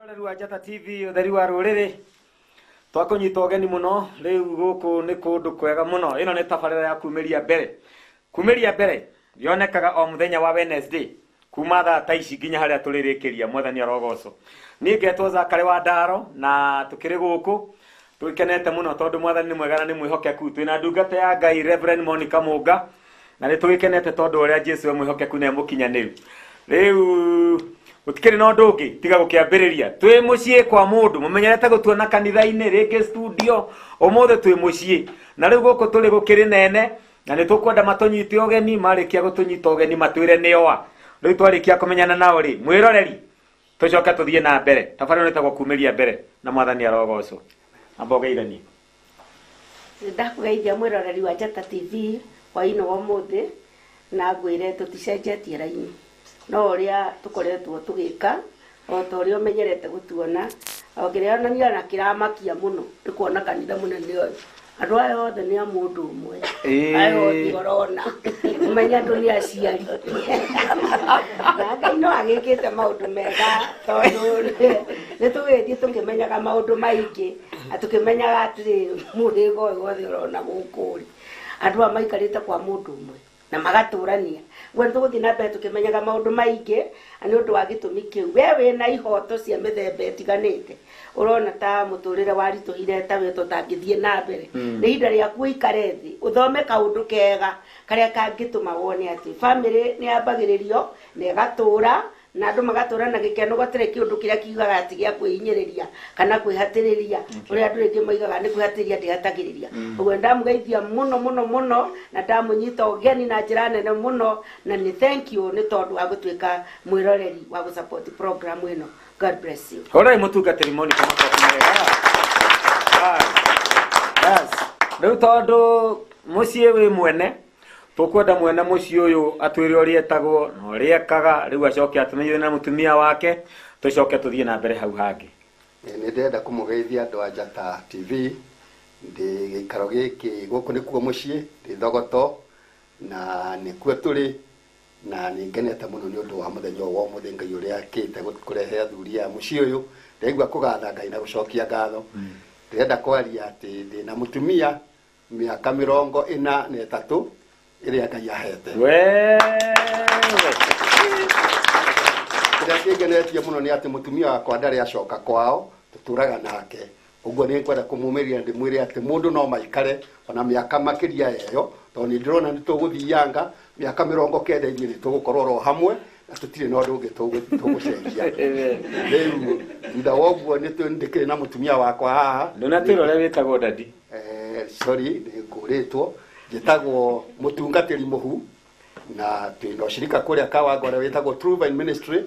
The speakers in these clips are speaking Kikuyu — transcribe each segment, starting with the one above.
Rĩu Njata TV, ũtheri wa rũrĩrĩ, twakũnyita ũgeni mũno. Rĩu gũkũ nĩ kũndũ kwega mũno. Ĩno nĩ tabarĩra ya kumĩria mbere. Kumĩria mbere yonekaga o mũthenya wa Wednesday kuma thaa ta ici nginya harĩa tũrĩrĩkĩria. Mwathani arogocwo. Niĩ ngetwo Zakari wa Ndaro, na tũkĩrĩ gũkũ tũkenete mũno tondũ Mwathani nĩ mwega na nĩ mwĩhokeku. Twĩna ndungata ya Ngai, Reverend Monica Mũnga, na nĩ tũgĩkenete tondũ ũrĩa Jesu e mwĩhokeku na e mũkinyanĩru. Rĩu gũtikĩrĩ na ũndũ ũngĩ tiga gũkĩambĩrĩria. Twĩ mũciĩ kwa mũndũ mũmenyerete gũtuona kanitha-inĩ, rĩngĩ studio. Ũmũthĩ twĩ mũciĩ, na rĩu gũkũ tũrĩ gũkĩrĩ nene, na nĩ tũkwenda matũnyite ũgeni. Marĩkia gũtũnyita ũgeni, matwĩre nĩ oa. Rĩu twarĩkia kũmenyana nao rĩ, mwĩroreri, tũcoke tũthiĩ na mbere. Tabarĩra ĩno ĩtagwo Kumĩria Mbere, na Mwathani arogocwo. Amba ũgeithanie. Ndakũgeithia mwĩroreri wa Njata TV hwaĩ-inĩ wa ũmũthĩ, na ngwĩre tũticenjetie raini, no ũrĩa tũkoretwo tũgĩka o ta ũrĩa ũmenyerete gũtuona. O kĩrĩa onania na kĩramakia mũno nĩ kuona kanitha mũnene ũyũ, andũ aya othe nĩ a mũndũ ũmwe. Aya othe ũrona, ũmenye andũ nĩ aciari, na Ngai no agĩkĩte maũndũ mega, tondũ nĩ tũgĩthiĩ tũkĩmenyaga maũndũ maingĩ na tũkĩmenyaga atĩrĩrĩ, mũhĩrĩga ũyũ wothe ũrona gũkũ rĩ, andũ aya maikarĩte kwa mũndũ ũmwe na magatũrania. Ũguo nĩ tũgũthiĩ na mbere tũkĩmenyaga maũndũ maingĩ, na nĩ ũndũ wa gĩtũmi kĩu, we wĩna ihoto cia mĩthemba ĩtiganĩte, ũrona ta mũtũrĩre waritũhire, ta we tũtangĩthiĩ na mbere, nĩ ihinda rĩaku ũikare thĩ ũthome kaũndũ kega karĩa kangĩtũma wone atĩ bamĩrĩ nĩ yambagĩrĩrio na ĩgatũra, na andũ magatũra na gĩkeno, gũtirĩ kĩũndũ kĩrĩa kiugaga atĩ gĩa kwĩhinyĩrĩria kana kwĩhatĩrĩria, ũrĩa andũ rĩngĩ moigaga nĩ kwĩhatĩrĩria ndĩhatagĩrĩria. Ũguo ndamũgeithia mũno mũno mũno, na ndamũnyita ũgeni na njĩra nene mũno, na nĩ thank you nĩ tondũ wa gũtuĩka mwĩroreri wa gũsupport program ĩno. God bless you. Hũrai mũtungatĩri Monica makobi mega. Yes. Rĩu tondũ mũciĩ wĩ mwene, tũkwenda mwene mũciĩ ũyũ atwĩre ũrĩa etagwo na ũrĩa ekaga. Rĩu acoke atũmenyithanie na mũtumia wake, tũcoke tũthiĩ na mbere hau hangĩ. Nĩ ndĩrenda kũmũgeithia andũ a Njata TV. Ndĩ gĩikaro gĩkĩ, gũkũ nĩkuo mũciĩ, ndĩ Thogoto, na nĩkuo tũrĩ, na nĩ ngenete mũno nĩ ũndũ wa mũthenya ũyũ wa ũmũthĩ, Ngai ũrĩa akĩte kũrehe athuri a mũciĩ ũyũ. Ndaigua kũgatha Ngai na gũcokia ngatho. Ndĩrenda kwaria atĩ ndĩna mũtumia mĩaka 43 ĩrĩa Ngai ahete. Wewe. Kĩrĩa kĩngenetie mũno nĩ atĩ mũtumia wakwa ndarĩ acoka kwao, tũtũraga nake. Ũguo nĩ ngwenda kũmũmĩria, ndĩmwĩre atĩ mũndũ no maikare ona mĩaka makĩria ya ĩyo, tondũ nĩ ndĩrona nĩ tũgũthianga mĩaka 90, ithuĩ nĩ tũgũkorwo oro hamwe na tũtirĩ na ũndũ ũngĩ tũgũcenjia. Rĩu thutha wa ũguo nĩ ndĩkĩrĩ na mũtumia wakwa haha. Ndũnatwĩra ũrĩa wĩtagwo, dadi. Sorry, nĩ ngũrĩtwo, njĩtagwo mũtungatĩri Mũhu, na twĩna ũcirika kũrĩa Kawangware wĩtagwo True Vine Ministry,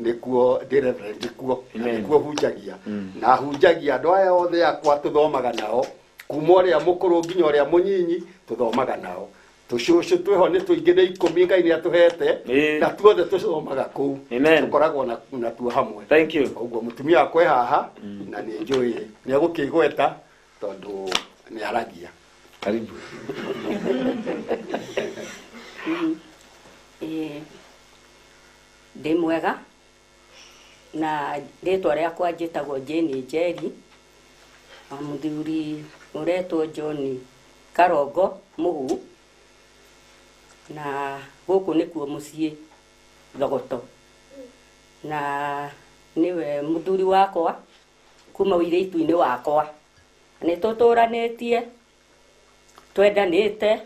nĩkuo ndĩ reverend kuo na Amen. nĩkuo hunjagia, na hunjagia andũ aya othe akwa tũthomaga nao, kuma ũrĩa mũkũrũ nginya ũrĩa mũnyinyi, tũthomaga nao. Tũcũcũ twĩho nĩ tũingĩ, nĩ 10 Ngai nĩ atũhete, na tuothe tũthomaga kũu. Amen. Tũkoragwo natuo hamwe. Thank you. Ũguo mũtumia wakwa e haha, na nĩ njũĩ nĩ egũkĩgweta tondũ nĩ aragia. Karibu. Ndĩ mwega, na rĩtwa rĩakwa njĩtagwo Jane Njeri, na mũthuri ũretwo John Karongo Mũhu, na gũkũ nĩkuo mũciĩ Thogoto, na nĩwe mũthuri wakwa kuma ũirĩtu-inĩ wakwa. Nĩ tũtũranĩtie twendanĩte,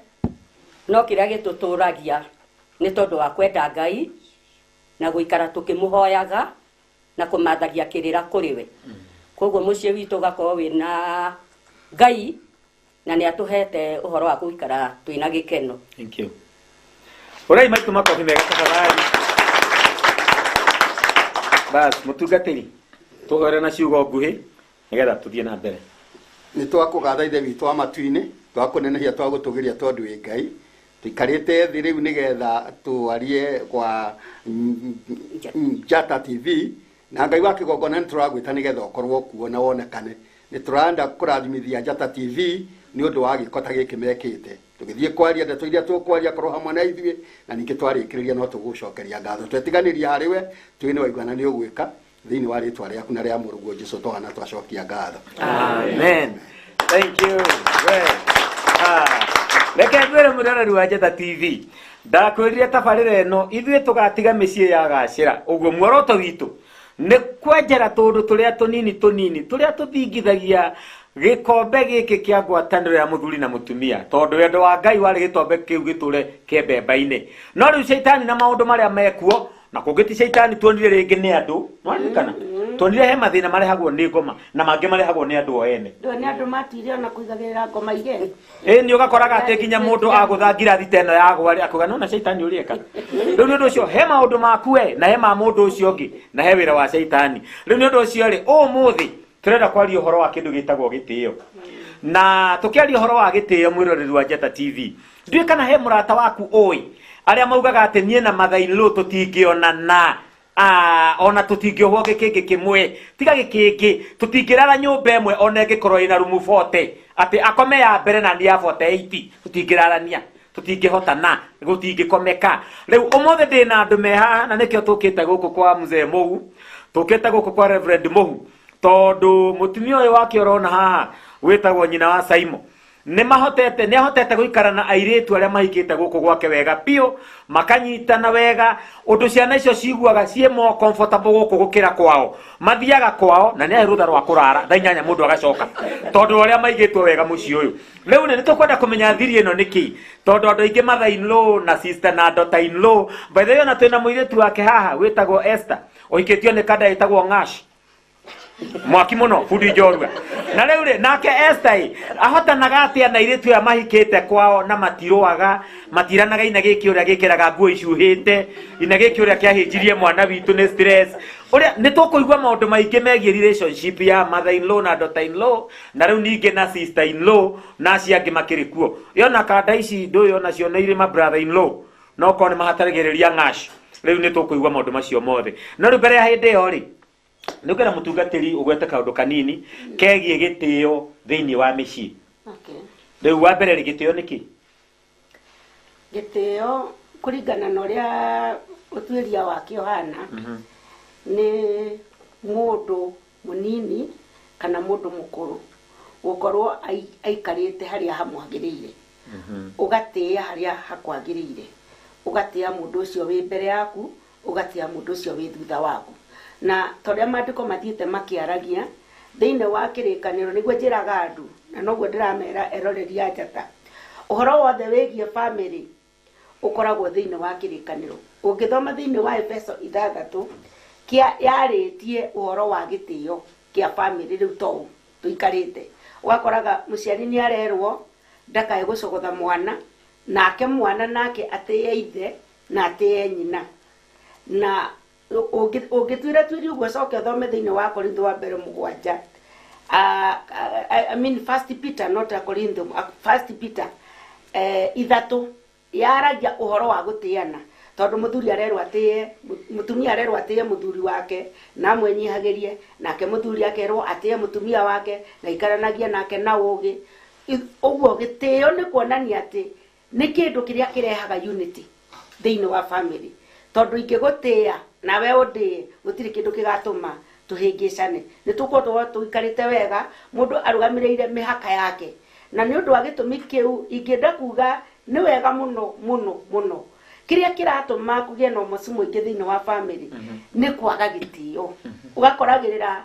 no kĩrĩa gĩtũtũragia nĩ tondũ wa kwenda Ngai na gũikara tũkĩmũhoyaga na kũmathagia kĩrĩra kũrĩ we. Koguo mũciĩ witũ ũgakorwo wĩna Ngai, na nĩ atũhete ũhoro wa gũikara twĩna gĩkeno. Thank you. Ũrai maitũ makobi mega tafadhali. Bas, mũtungatĩri, tũhore na ciugo nguhĩ nĩgetha tũthiĩ na mbere. Nĩ twakũgatha, Ithe witũ wa matu-inĩ, twakũnenehia, twagũtũgĩria, tondũ wĩ Ngai. Tũikarĩte thĩ rĩu nĩgetha twarie kwa Njata TV, na Ngai wa kĩgongona nĩ tũragwĩta nĩgetha ũkorwo kuo na wonekane. Nĩ tũrenda kũrathimithia Njata TV nĩ ũndũ wa gĩko ta gĩkĩ mekĩte. Tũgĩthiĩ kwaria ndeto iria tũkwaria, korwo hamwe na ithuĩ, na ningĩ twarĩkĩrĩria no tũgũcokeria ngatho. Twetiganĩria harĩ we, twĩ nĩ waigua na nĩ ũgwĩka. Thĩinĩ wa rĩtwa rĩaku na rĩa mũrũguo Jesũ twana twacokia ngatho. Amen. Thank you. Well, reke ngwĩre mwĩroreri wa Njata TV, ndakwĩrire tabarĩra ĩno ithuĩ tũgatiga mĩciĩ yagacĩra. Ũguo muoroto witũ nĩ kwenjera tũndũ tũrĩa tũnini tũnini tũrĩa tũthingithagia gĩkombe gĩkĩ kĩa ngwatanĩro ya mũthuri na mũtumia, tondũ wendo wa Ngai warĩ gĩkombe kĩu gĩtũre kĩembemba-inĩ. No rĩu caitani na maũndũ marĩa mekuo, na kũngĩ ti caitani tuonire rĩngĩ nĩ andũ, nĩwaririkana? Tuonire he mathĩna marehagwo nĩ ngoma na mangĩ marehagwo nĩ andũ o ene. Ndũĩ nĩ andũ matuire ona kũigagĩrĩra ngoma igere. Ĩ nĩ ũgakoraga atĩ nginya mũndũ agũtha ngirathi ta ĩno yagwa rĩ, akauga nona caitani ũrĩa eka. Rĩu nĩ ũndũ ũcio he maũndũ maku we na he ma mũndũ ũcio ũngĩ na he wĩra wa caitani. Rĩu nĩ ũndũ ũcio rĩ, ũmũthĩ tũrenda kwaria ũhoro wa kĩndũ gĩtagwo gĩtĩo. Na tũkĩaria ũhoro wa gĩtĩo mwĩroreri wa Njata TV, ndiũĩ kana he mũrata waku ũĩ arĩa maugaga atĩ niĩ na mother-in-law tũtingĩonana, ona tũtingĩohwo gĩkĩngĩ kĩmwe, tiga gĩkĩngĩ, tũtingĩrara nyũmba ĩmwe ona ĩngĩkorwo ĩna rumu 40, atĩ akome ya mbere na niĩ ya 48, tũtingĩrarania, tũtingĩhotana, gũtingĩkomeka. Rĩu ũmũthĩ ndĩna andũ me haha na nĩkĩo tũkĩte gũkũ kwa mzee Mũhu, tũkĩte gũkũ kwa Reverend Mũhu, tondũ mũtumia ũyũ wake ũrona haha wĩtagwo nyina wa Saimo nĩ mahotete, nĩ ahotete gũikara na airĩtu arĩa mahikĩte gũkũ gwake wega biũ, makanyitana wega, ũndũ ciana icio ciguaga ciĩ more comfortable gũkũ gũkĩra kwao. Mathiaga kwao na nĩ ahe rũtha rwa kũrara thaa inyanya mũndũ agacoka, tondũ ũrĩa maigĩtwo wega mũciĩ ũyũ. Rĩu nĩ tũkwenda kũmenya thiri ĩno nĩkĩ, tondũ andũ aingĩ mother in law na sister na daughter in law. By the way, ona twĩna mũirĩtu wake haha wĩtagwo Esther, ũhikĩtio nĩ kanda ĩtagwo Ng'ash, mwaki mũno, bundi njorua. Na rĩu rĩ, nake Esther ĩ, ahotanaga atĩa na airĩtu aya mahikĩte kwao na matirũaga, matiranaga ina gĩkĩ ũrĩa gĩkĩraga nguo icuhĩte, ina gĩkĩ ũrĩa kĩahĩnjirie mwana witũ nĩ stress. Ũrĩa nĩ tũkũigua maũndũ maingĩ megiĩ relationship ya mother in law na daughter in law, na rĩu ningĩ na sister in law na acio angĩ makĩrĩ kuo. Yona kanda ici ndũĩ onacio nĩ irĩ ma brother in law, no korwo nĩ mahataragĩrĩria ng'ash. Rĩu nĩ tũkũigua maũndũ macio mothe. No rĩu mbere ya hĩndĩ ĩyo rĩ, nĩ ũkwenda mũtungatĩri ũgwete kaũndũ kanini kegiĩ gĩtĩo thĩinĩ wa mĩciĩ. Rĩu wa mbere rĩ, gĩtĩo nĩ kĩ? Gĩtĩo kũringana na ũrĩa ũtuĩria wake ũhana, nĩ mũndũ mũnini kana mũndũ mũkũrũ gũkorwo aikarĩte harĩa hamwagĩrĩire, ũgatĩĩa harĩa hakwagĩrĩire, ũgatĩĩa mũndũ ũcio wĩ mbere yaku, ũgatĩĩa mũndũ ũcio wĩ thutha waku. Na ta ũrĩa maandĩko mathiĩte makĩaragia thĩinĩ wa kĩrĩkanĩro, nĩguo njĩraga andũ na noguo ndĩramera eroreri a Njata, ũhoro wothe wĩgiĩ family ũkoragwo thĩinĩ wa kĩrĩkanĩro. Ũngĩthoma thĩinĩ wa Efeso 6 kĩa yarĩtie ũhoro wa gĩtĩo kĩa family rĩu to tũikarĩte, ũgakoraga mũciari nĩ arerwo ndakae gũcogotha mwana, nake mwana nake atĩe ithe na atĩe nyina. Na ũngĩtuĩra tuĩria ũguo ũcoke ũthome thĩinĩ wa Korintho wa mbere 7, I mean First Peter, not a Korintho, First Peter, 3 yaragia ũhoro wa gũtĩana, tondũ mũthuri arerwo atĩe, mũtumia arerwo atĩe mũthuri wake na amwenyihagĩrie, nake mũthuri akerwo atĩe mũtumia wake na aikaranagie nake na ũũgĩ. Ũguo gĩtĩo nĩ kuonania atĩ nĩ kĩndũ kĩrĩa kĩrehaga unity thĩinĩ wa family, tondũ ingĩgũtĩĩa nawe ũndĩe, gũtirĩ kĩndũ kĩgatũma tũhĩngĩcane. Nĩ tũkorwo tũikarĩte wega, mũndũ arũgamĩrĩire mĩhaka yake. Na nĩ ũndũ wa gĩtũmi kĩu ingĩenda kuga nĩ wega mũno mũno mũno. Kĩrĩa kĩratũma kũgĩe na ũmocu mũingĩ thĩinĩ wa family nĩ kwaga gĩtĩo. Ũgakoragĩrĩra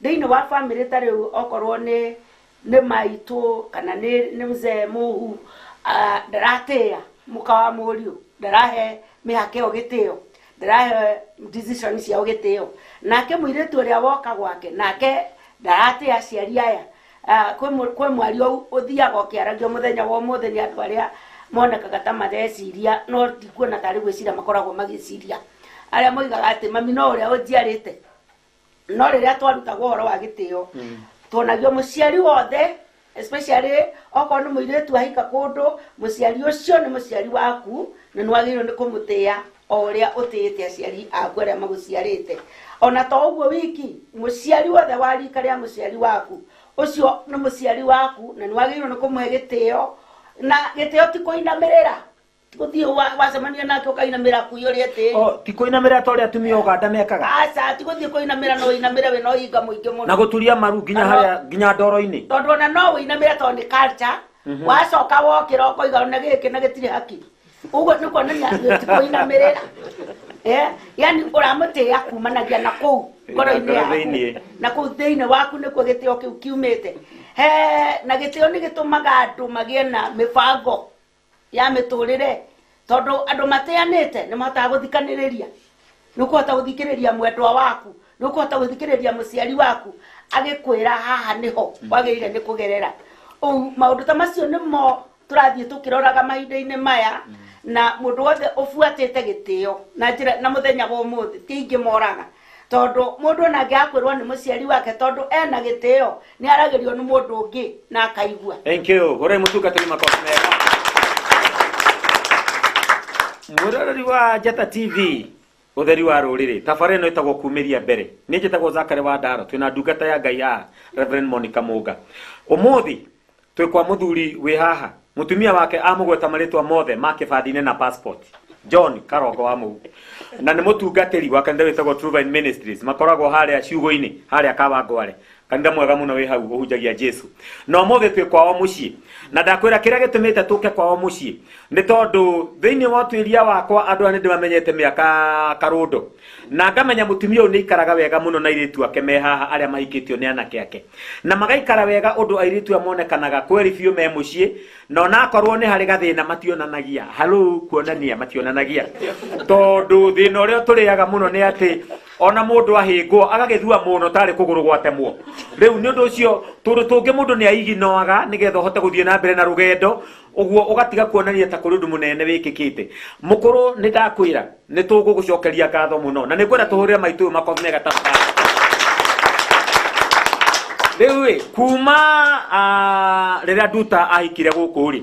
thĩinĩ wa family ta rĩu okorwo nĩ maitũ kana nĩ mzee Mũhu, ndaratĩĩa mũka wa mũriũ, ndarahe mĩhaka ĩyo gĩtĩo, ndarahe decision ciao gĩtĩo. Nake mũirĩtu ũrĩa woka gwake nake ndaratĩĩa aciari aya. Kwĩ mwario ũthiaga ũkĩaragio mũthenya wa ũmũthĩ nĩ andũ arĩa monekaga ta mareciria, no ndikuona tarĩ gwĩciria makoragwo magĩciria, arĩa moigaga atĩ mami no ũrĩa ũnjiarĩte. No rĩrĩa twarutagwo ũhoro wa gĩtĩo, tuonagio mũciari wothe, especially okorwo nĩ mũirĩtu ahika kũndũ, mũciari ũcio nĩ mũciari waku na nĩ wagĩrĩirwo nĩ kũmũtĩĩa o ũrĩa ũtĩĩte aciari aku arĩa magũciarĩte. Ona to ũguo wiki, mũciari wothe wa rika rĩa mũciari waku, ũcio nĩ mũciari waku na nĩ wagĩrĩirwo nĩ kũmũhe gĩtĩo. Na gĩtĩo ti kũinamĩrĩra, Guthie wacemania nake ukainamira kuiyũria tĩri. O ti kũinamĩra ta ũrĩa atumia Uganda mekaga. Aca, ti gũthiĩ kũinamĩra, no ũinamĩre wĩna ũhinga mũingĩ mũno na gũturia maru nginya harĩa nginya ndoro-inĩ. Tondũ ona no ũinamĩre tondũ nĩ culture. Wacoka wokĩra ũkoiga ona gĩkĩ na gĩtirĩ hakiri, ũguo nĩ kuonania ti kũinamĩrĩra. Yani ũramũtĩĩa kumanagia na kũu ngoro-inĩ yaku, na kũu thĩinĩ waku nĩkuo gĩtĩo kĩu kiumĩte. He na gĩtĩo nĩ gĩtũmaga andũ magĩe na mĩbango ya mĩtũrĩre, tondũ andũ mateanĩte nĩ mahotaga gũthikanĩrĩria. Nĩ ũkũhota gũthikĩrĩria mwendwa waku, nĩ ũkũhota gũthikĩrĩria mũciari waku agĩkwĩra haha nĩho wagĩrĩire nĩ kũgerera. Maũndũ ta macio nĩmo tũrathiĩ tũkĩroraga mahinda-inĩ maya, na mũndũ wothe ũbuatĩte gĩtĩo na njĩra na mũthenya wa ũmũthĩ ti aingĩ moraga, tondũ mũndũ ona angĩaga nĩ mũciari wake tondũ ena gĩtĩo nĩ aragĩrio nĩ mũndũ ũngĩ na akaigua. Thank you. Hũrai mũtungatĩri makobi mega. Mwĩroreri wa Njata TV, ũtheri wa rũrĩrĩ, tabarĩra ĩno ĩtagwo kumĩria mbere. Niĩ njĩtagwo Zakary wa Ndaro, twĩna ndungata ya Ngai haha, Reverend Monica Mũnga. Ũmũthĩ twĩ kwa mũthuri wĩ haha, mũtumia wake amũgweta marĩtwa mothe ma kĩbandĩ-inĩ na passport, John Karongo wa Mũhu, na nĩ mũtungatĩri wa kanitha wĩtagwo True Vine Ministries, makoragwo harĩa ciugũ-inĩ harĩa Kawangware, kanitha mwega mũno wĩ hau ũhunjagia Jesu. Na ũmũthĩ twĩ kwao mũciĩ, na ndakwĩra kĩrĩa gĩtũmĩte tũke kwao mũciĩ nĩ tondũ thĩinĩ wa ũtuĩria wakwa andũ aya nĩ ndĩmamenyete mĩaka karũndo, na ngamenya mũtumia ũyũ nĩ aikaraga wega mũno na airĩtu ake me haha arĩa mahikĩtio nĩ anake ake, na magaikara wega ũndũ airĩtu aya monekanaga kweri biũ me mũciĩ, na onakorwo nĩ harĩ gathĩna mationanagia, halo kuonania mationanagia, tondũ thĩna ũrĩa tũrĩaga mũno nĩ atĩ ona mũndũ ahĩngwo agagĩthua mũno tarĩ kũgũrũ gwatemwo. Rĩu nĩ ũndũ ũcio tũndũ tũngĩ mũndũ nĩ aiginoaga nĩgetha ũhote gũthiĩ na mbere na rũgendo, ũguo ũgatiga kuonania ta kũrĩ ũndũ mũnene wĩkĩkĩte. Mũkũrũ nĩ ndakwĩra nĩ tũgũgũcokeria ngatho mũno, na nĩ ngwenda tũhũrĩre maitũ ũyũ makobi mega tafadhali. Rĩu ĩ kuma rĩrĩa Nduta ahikire gũkũ rĩ,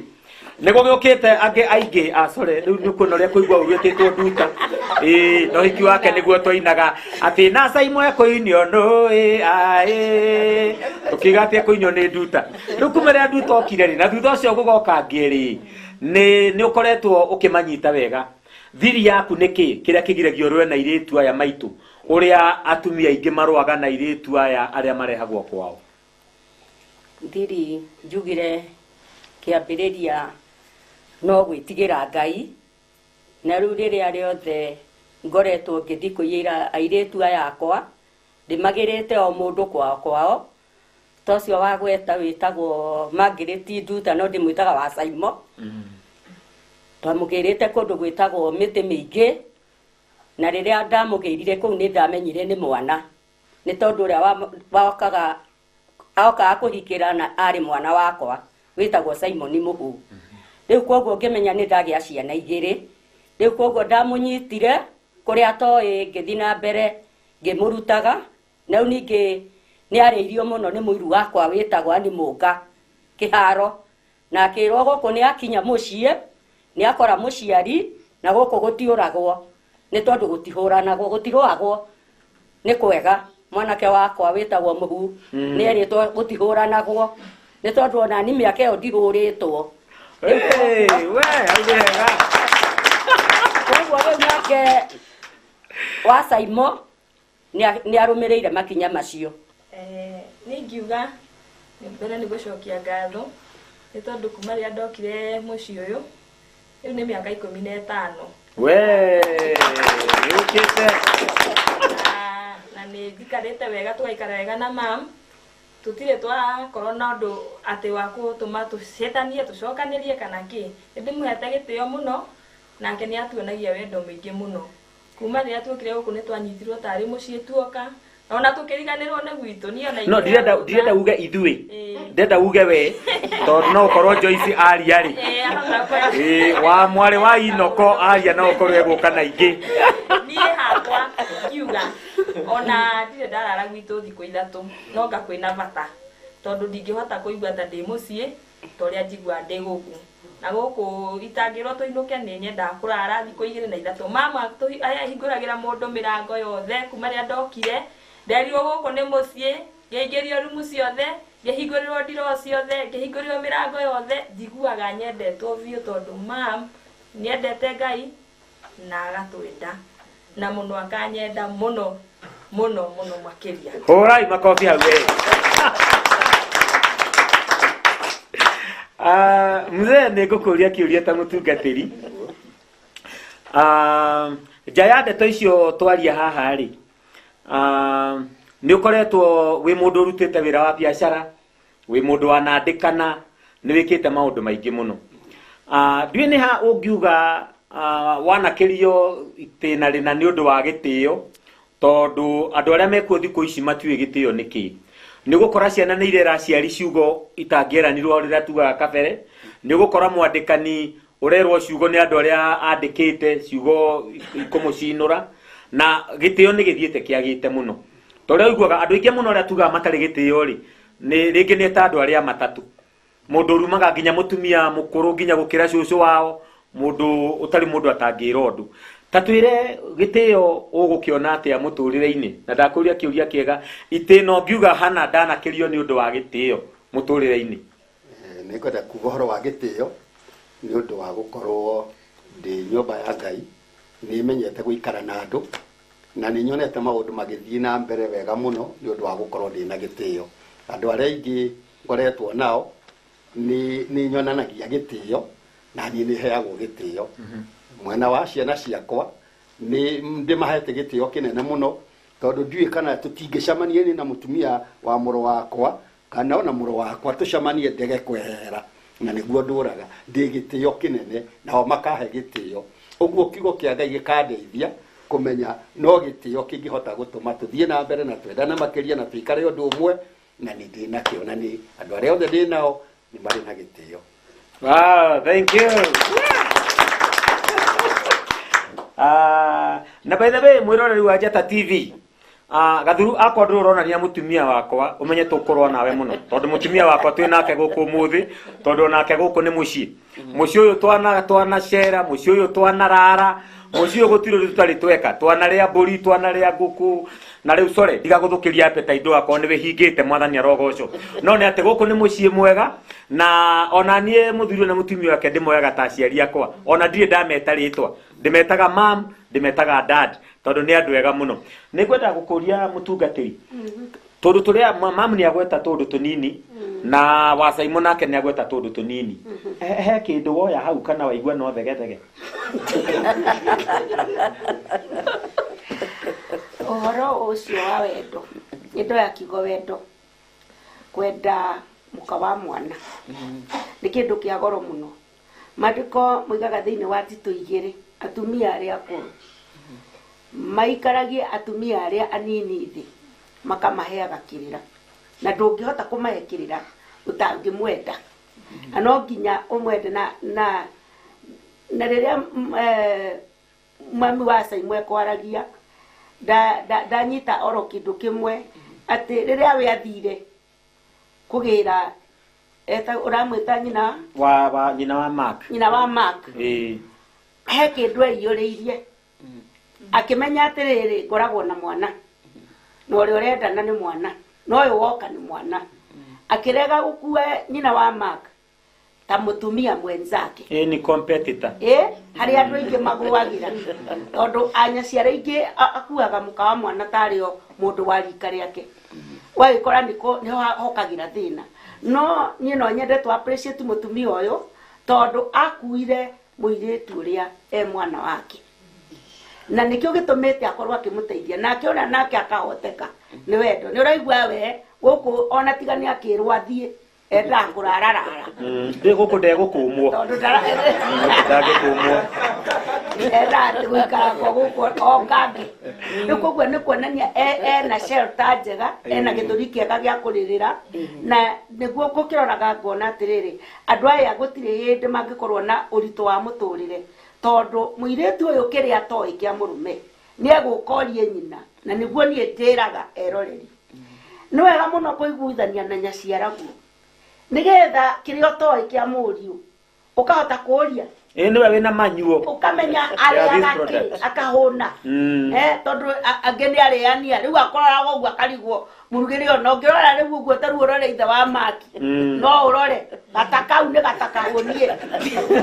nĩ gũgĩũkĩte angĩ aingĩ. Sorry, rĩu nĩ ũkuona ũrĩa kũigua ũru ĩtĩtwo Nduta. Ĩĩ, na ũhiki wake nĩguo twainaga atĩ na caimwe kũinio nũĩ aĩ, tũkiuga atĩ ekũinio nĩ Nduta. Rĩu kuma rĩrĩa Nduta okire rĩ, na thutha ũcio gũgoka angĩ rĩ, nĩ ũkoretwo ũkĩmanyita wega. Thiri yaku nĩ kĩ kĩrĩa kĩgiragia ũrũe na airĩtu aya maitũ, ũrĩa atumia aingĩ marũaga na airĩtu aya arĩa marehagwo kwao? Thiri njugire kĩambĩrĩria no gwĩtigĩra Ngai, na rĩu rĩrĩa rĩothe ngoretwo ngĩthiĩ kũiyĩra airĩtu aya akwa, ndĩmagĩrĩte o mũndũ kwao kwao. Ta ũcio wa gweta wĩtagwo Margaret Nduta, no ndĩmwĩtaga wa Saimo. Twamũgĩrĩte kũndũ gwĩtagwo mĩtĩ mĩingĩ, na rĩrĩa ndamũgĩrire kũu nĩ ndamenyire nĩ mwana, nĩ tondũ ũrĩa wokaga okaga kũhikĩra na arĩ mwana wakwa wĩtagwo Simon Mũhu. Rĩu koguo ngĩmenya nĩ ndagĩa ciana igĩrĩ. Rĩu koguo ndamũnyitire kũrĩa atoĩ, ngĩthiĩ na mbere ngĩmũrutaga. Na rĩu ningĩ nĩ arĩirio mũno nĩ mũiru wakwa wĩtagwo Ann Mũnga kĩharo, na akĩrwo gũkũ nĩ akinya mũciĩ nĩ akora mũciari, na gũkũ gũtiũragwo nĩ tondũ gũtihũranagwo, gũtirũagwo nĩ kwega. Mwanake wakwa wĩtagwo Mũhu nĩ erĩtwo gũtihũranagwo nĩ tondũ ona ni mĩaka ĩyo ndihũrĩtwo. We, hau nĩ hega. Koguo rĩu nake wa Saimo nĩ arũmĩrĩire makinya macio. Niĩ ingiuga mbere nĩ gũcokia ngatho nĩ tondũ kuma rĩrĩa ndokire mũciĩ ũyũ rĩu nĩ mĩaka 15. We, yũkĩte. Na nĩ njikarĩte wega, tũgaikara wega na mam, tũtirĩ twakorwo na ũndũ atĩ wa gũtũma tũcetanie tũcokanĩrie kana kĩ. Nĩ ndĩmũhete gĩtĩo mũno, nake nĩ atuonagia wendo mũingĩ mũno. Kuma rĩrĩa tuokire gũkũ nĩ twanyitirwo tarĩ mũciĩ tuoka, na ona tũkĩriganĩrwo nĩ gwitũ. Niĩ ona No ndirenda uge ithuĩ, ndĩrenda uge we, tondũ no ũkorwo Joyce aria rĩ. Ĩĩ, wa mwarĩ wa Inoko aria no ũkorwo egũka na ingĩ. Niĩ hakwa ngiuga ona ndirĩ ndarara gwitũ thikũ 3, no nga kwĩna bata tondũ ndingĩhota kũigua ta ndĩ mũciĩ ta ũrĩa njiguaga ndĩ gũkũ. Na gũkũ itangĩrwo tũinũke nĩ nyendaga kũrara thikũ 2 na 3. Mama ahingũragĩra mũndũ mĩrango yothe kuma rĩrĩa ndokire, nderirwo gũkũ nĩ mũciĩ, ngĩingĩrio rumu ciothe, ngĩhingũrĩrwo ndiroo ciothe, ngĩhingũrĩrwo mĩrango yothe. Njiguaga nyendetwo biũ tondũ mam Nĩendete Ngai na agatwenda na mũno akanyenda mũno mũno mũno makĩria. Hũrai makobi hau we. Mzee nĩ ngũkũria kĩũria ta mũtungatĩri. Nja ya ndeto icio twaria haha rĩ, nĩ ũkoretwo wĩ mũndũ ũrutĩte wĩra wa biacara, wĩ mũndũ wanandĩkana, nĩ wĩkĩte maũndũ maingĩ mũno. Ndiũĩ nĩ ha ũngiuga wanakĩrio itĩna rĩna nĩ ũndũ wa gĩtĩo, tondũ andũ arĩa mekuo thikũ ici matiũĩ gĩtĩo nĩ kĩĩ. Nĩ ũgũkora ciana nĩ irera aciari ciugo itangĩeranirwo rĩrĩa tugaga kabere. Nĩ ũgũkora mwandĩkani ũrerwo ciugo nĩ andũ arĩa andĩkĩte ciugo ikũmũcinũra, na gĩtĩo nĩ gĩthiĩte kĩagĩte mũno. Ta ũrĩa ũiguaga andũ aingĩ mũno arĩa tugaga matarĩ gĩtĩo rĩ, nĩ rĩngĩ nĩ ta andũ arĩa matatũ. Mũndũ ũrumaga nginya mũtumia mũkũrũ nginya gũkĩra cũcũ wao, mũndũ ũtarĩ mũndũ atangĩra ũndũ. Ta twĩre gĩtĩo ũgũkĩona atĩa mũtũrĩre-inĩ, na ndakũria kĩũria kĩega, itĩno ngiuga hana ndanakĩrio nĩ ũndũ wa gĩtĩo mũtũrĩre-inĩ. Nĩ ngwenda kuga ũhoro wa gĩtĩo nĩ ũndũ wa gũkorwo ndĩ nyũmba ya Ngai, nĩ menyete gũikara na andũ na nĩ nyonete maũndũ magĩthiĩ na mbere wega mũno nĩ ũndũ wa gũkorwo ndĩ na gĩtĩo. Andũ arĩa aingĩ ngoretwo nao nĩ nyonanagia gĩtĩo na niĩ nĩ heagwo gĩtĩo. Mwena wa ciana ciakwa nĩ ndĩmahete gĩtĩo kĩnene mũno, tondũ ndiũĩ kana tũtingĩcemania niĩ na mũtumia wa mũrũ wakwa kana ona mũrũ wakwa tũcemanie ndege kwehera, na nĩguo ndũraga ndĩ gĩtĩo kĩnene nao makahe gĩtĩo. Ũguo kiugo kĩa Ngai gĩkandeithia kũmenya no gĩtĩo kĩngĩhota gũtũma tũthiĩ na mbere na twendane makĩria na tũikare ũndũ ũmwe, na nĩ ndĩ nakĩo na nĩ andũ arĩa othe ndĩ nao nĩ marĩ na gĩtĩo. Wow, thank you. Na by the way, mwĩroreri wa Njata TV, gathuru akwa ndũrĩ ũronania mũtumia wakwa, ũmenye tũkũrũa nawe mũno, tondũ mũtumia wakwa twĩ nake gũkũ ũmũthĩ, tondũ onake gũkũ nĩ mũciĩ. Mũciĩ ũyũ twanacera, mũciĩ ũyũ twanarara, mũciĩ ũyũ gũtirĩ ũndũ tũtarĩ tweka, twanarĩa mbũri, twanarĩa ngũkũ, na rĩu sorry, ndigagũthũkĩria appetite ndũgakorwo nĩ wĩhingĩte, mwathani arogocwo. No nĩ atĩ gũkũ nĩ mũciĩ mwega, na ona niĩ mũthuri na mũtumia wake ndĩmoyaga ta aciari akwa, ona ndirĩ ndameta rĩtwa, ndĩmetaga mam, ndĩmetaga dad, tondũ nĩ andũ ega mũno. Nĩ ngwenda gũkũria mũtungatĩri, tondũ tũrĩa mam nĩ agweta tũndũ tũnini, na wa Simon nake nĩ agweta tũndũ tũnini. He kĩndũ woya hau kana waigua no thegethege? Ũhoro ũcio wa wendo, nĩ ndoya kiugo wendo, kwenda mũka wa mwana nĩ kĩndũ kĩa goro mũno. Maandĩko moigaga thĩinĩ wa Tito 2, atumia arĩa akũrũ maikaragie atumia arĩa anini thĩ, makamaheaga kĩrĩra, na ndũngĩhota kũmahe kĩrĩra ũtangĩmwenda, na no nginya ũmwende. Na rĩrĩa mami wa Simon ekwaragia, ndanyita oro kĩndũ kĩmwe, atĩ rĩrĩa we athire kũgĩra ũramwĩta nyina wa nyina wa Mark, nyina wa Mark, he kĩndũ eiyũrĩirie, akĩmenya atĩrĩrĩ, ngoragwo na mwana na ũrĩa ũrendana nĩ mwana, na ũyũ woka nĩ mwana. Akĩrega gũkua nyina wa Mark ta mũtumia mwenzake. Ni competitor. Harĩ andũ aingĩ magũagĩra, tondũ anyaciara aingĩ akuaga mũka wa mwana tarĩ o mũndũ wa rika rĩake, ũgagĩkora nĩho hokagĩra thĩna. No niĩ no nyende tũ appreciate mũtumia ũyũ, tondũ akuire mũirĩtu ũrĩa e mwana wake, na nĩkĩo gĩtũmĩte akorwo akĩmũteithia, nake ona nake akahoteka nĩ wendo. Nĩ ũraigua we gũkũ ona tiga nĩ akĩrwo athiĩ, endaga kũrararara. Ndĩ gũkũ ndegũkũmwo. Tondũ ndangĩkũmwo. Endaga atĩ gũikara kwa gũkũ o kangĩ. Rĩu koguo nĩ kuonania ena shelter njega, ena gĩthũri kĩega gĩa kũrĩrĩra, na nĩguo ngũkĩroraga ngona atĩrĩrĩ, andũ aya gũtirĩ hĩndĩ mangĩkorwo na ũritũ wa mũtũrĩre, tondũ mũirĩtu ũyũ kĩrĩa atoĩ kĩa mũrũme nĩ egũka orie nyina, na nĩguo niĩ njĩraga eroreri. Nĩ wega mũno kũiguithania na nyaciaraguo, nĩgetha kĩrĩa ũtoĩ kĩa mũriũ ũkahota kũũria. Ĩ nĩwe wĩna manyuo. Ũkamenya arĩaga kĩ akahũna. Tondũ angĩ nĩ arĩania rĩu akoraga ũguo akarigwo mũrugĩre ona ũngĩrora rĩu ũguo ta rĩu ũrore ithe wa Maki no ũrore gata kau nĩ gata kahũnie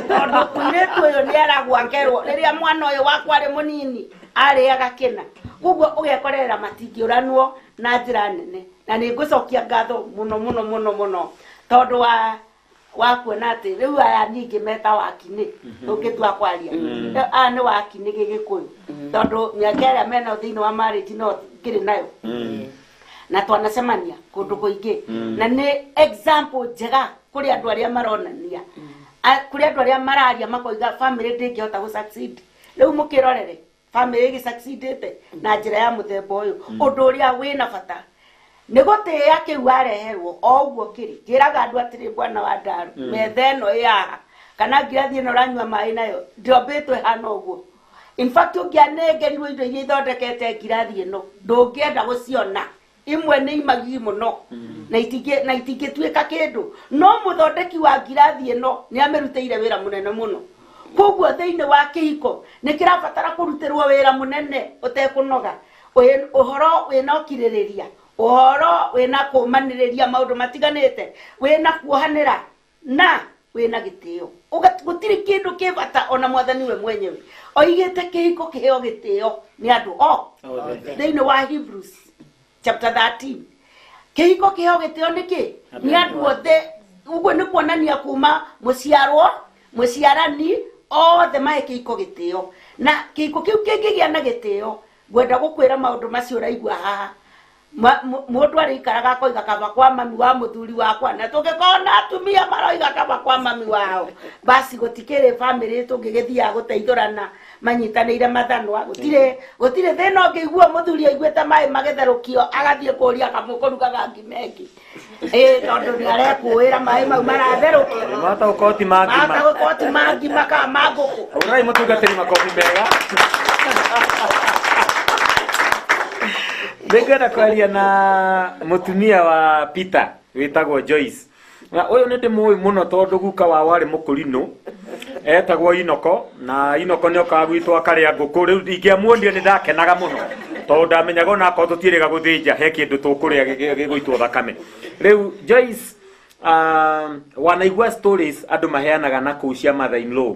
tondũ mũirĩtu ũyũ nĩ eragwo akerwo rĩrĩa mwana ũyũ wakwa arĩ mũnini arĩaga kĩna koguo ũgekorera matingĩũranwo na njĩra nene na nĩ ngũcokia ngatho mũno mũno mũno mũno tondũ wa kuona atĩ rĩu aya ningĩ meta wakinĩ tũngĩtua kwaria aya nĩ wakinĩ gĩgĩkũyũ tondũ mĩaka ĩrĩa mena thĩinĩ wa marriage no ngĩrĩ nayo na twanacemania kũndũ kũingĩ na nĩ example njega kũrĩ andũ arĩa maronania kũrĩ andũ arĩa mararia makoiga family ndĩngĩhota gũ succeed rĩu mũkĩrorere family ĩgĩ-succeedĩte na njĩra ya mũthemba ũyũ ũndũ ũrĩa wĩna bata nĩ gũtĩĩa kĩu wareherwo o ũguo kĩrĩ njĩraga andũ atĩrĩ bwana wa Ndaru metha ĩno ĩ haha kana ngirathi ĩno ũranyua maĩ nayo ndĩombĩtwo ĩhana ũguo in fact ũngĩanengerirwo indo iria ithondekete ngirathi ĩno ndũngĩenda gũciona imwe nĩ imagigi mũno na itingĩtuĩka kĩndũ no mũthondeki wa ngirathi ĩno nĩ amĩrutĩire wĩra mũnene mũno koguo thĩinĩ wa kĩhiko nĩ kĩrabatara kũrutĩrwo wĩra mũnene ũtekũnoga ũhoro wĩna ũkirĩrĩria ũhoro wĩna kũmanĩrĩria maũndũ matiganĩte wĩna kuohanĩra na wĩna gĩtĩo gũtirĩ kĩndũ kĩ bata ona mwathani we mwenyewe oigĩte kĩhiko kĩheo gĩtĩo nĩ andũ o thĩinĩ wa Hebrews chapter 13 kĩhiko kĩheo gĩtĩo nĩkĩ nĩ andũ othe ũguo nĩ kuonania kuma mũciarwo mũciarani othe mahe kĩhiko gĩtĩo na kĩhiko kĩu kĩngĩgĩa na gĩtĩo ngwenda gũkwĩra maũndũ macio ũraigua haha mũndũ arĩikaraga akoiga kaba kwa mami wa mũthuri wakwa na tũngĩkorwo na atumia maroiga kaba kwa mami wao basi gũtikĩrĩ family tũngĩgĩthiaga gũteithũrana manyitanĩire mathanwa gũtirĩ thĩna ũngĩigua mũthuri aiguĩte maĩ magĩtherũkio agathiĩ kũũria kamũkũrugaga ngima ĩngĩ tondũ nĩ arekũĩra maĩ mau maratherũkio mahota gũkorwo ti ma ngima mahota gũkorwo ti ma ngima kana ma ngũkũ ũrai mũtungatĩri makobi mega Nĩngwenda kwaria na mũtumia wa Peter wĩtagwo Joyce na ũyũ nĩ ndĩmũĩ mũno tondũ guka wao arĩ mũkũrinũ etagwo Inoko na Inoko nĩokaga gwitũ akarĩa ngũkũ rĩu ingĩamuonire nĩ ndakenaga mũno tondũ ndamenyaga ona akorwo tũtiĩrĩga gũthĩnja he kĩndũ tũkũrĩa gĩgũitwo thakame rĩu Joyce wanaigua stories andũ maheanaga na kũu cia mother in law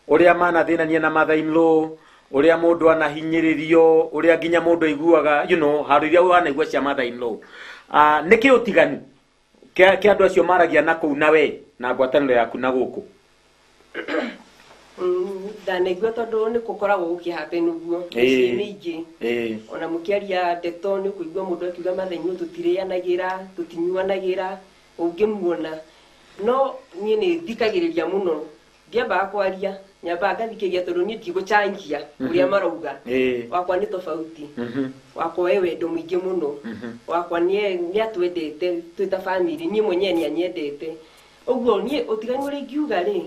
ũrĩa manathĩnania na mother in law ũrĩa mũndũ anahinyĩrĩrio ũrĩa nginya mũndũ aiguaga you know handũ iria wanaigua cia mother in law nĩkĩ ũtiganu kĩa andũ acio maragia na kũu na we na ngwatanĩro yaku na gũkũ ndanaigua tondũ nĩ gũkoragwo gũkĩhappen ũguo mĩciĩ mĩingĩ ona mũkĩaria ndeto nĩ ũkũigua mũndũ akiuga mathenya tũtirĩanagĩra tũtinyuanagĩra ũngĩmuona no niĩ nĩ thikagĩrĩria mũno ndiambaga kwaria nyambaga ngathikĩria tondũ niĩ ndigũchangia ũrĩa marauga wakwa nĩ tofauti wakwa e wendo mũingĩ mũno wakwa nĩ atwendete twĩ ta family niĩ mwenyewe nĩ anyendete ũguo niĩ ũtiganu ũrĩa ingiuga rĩ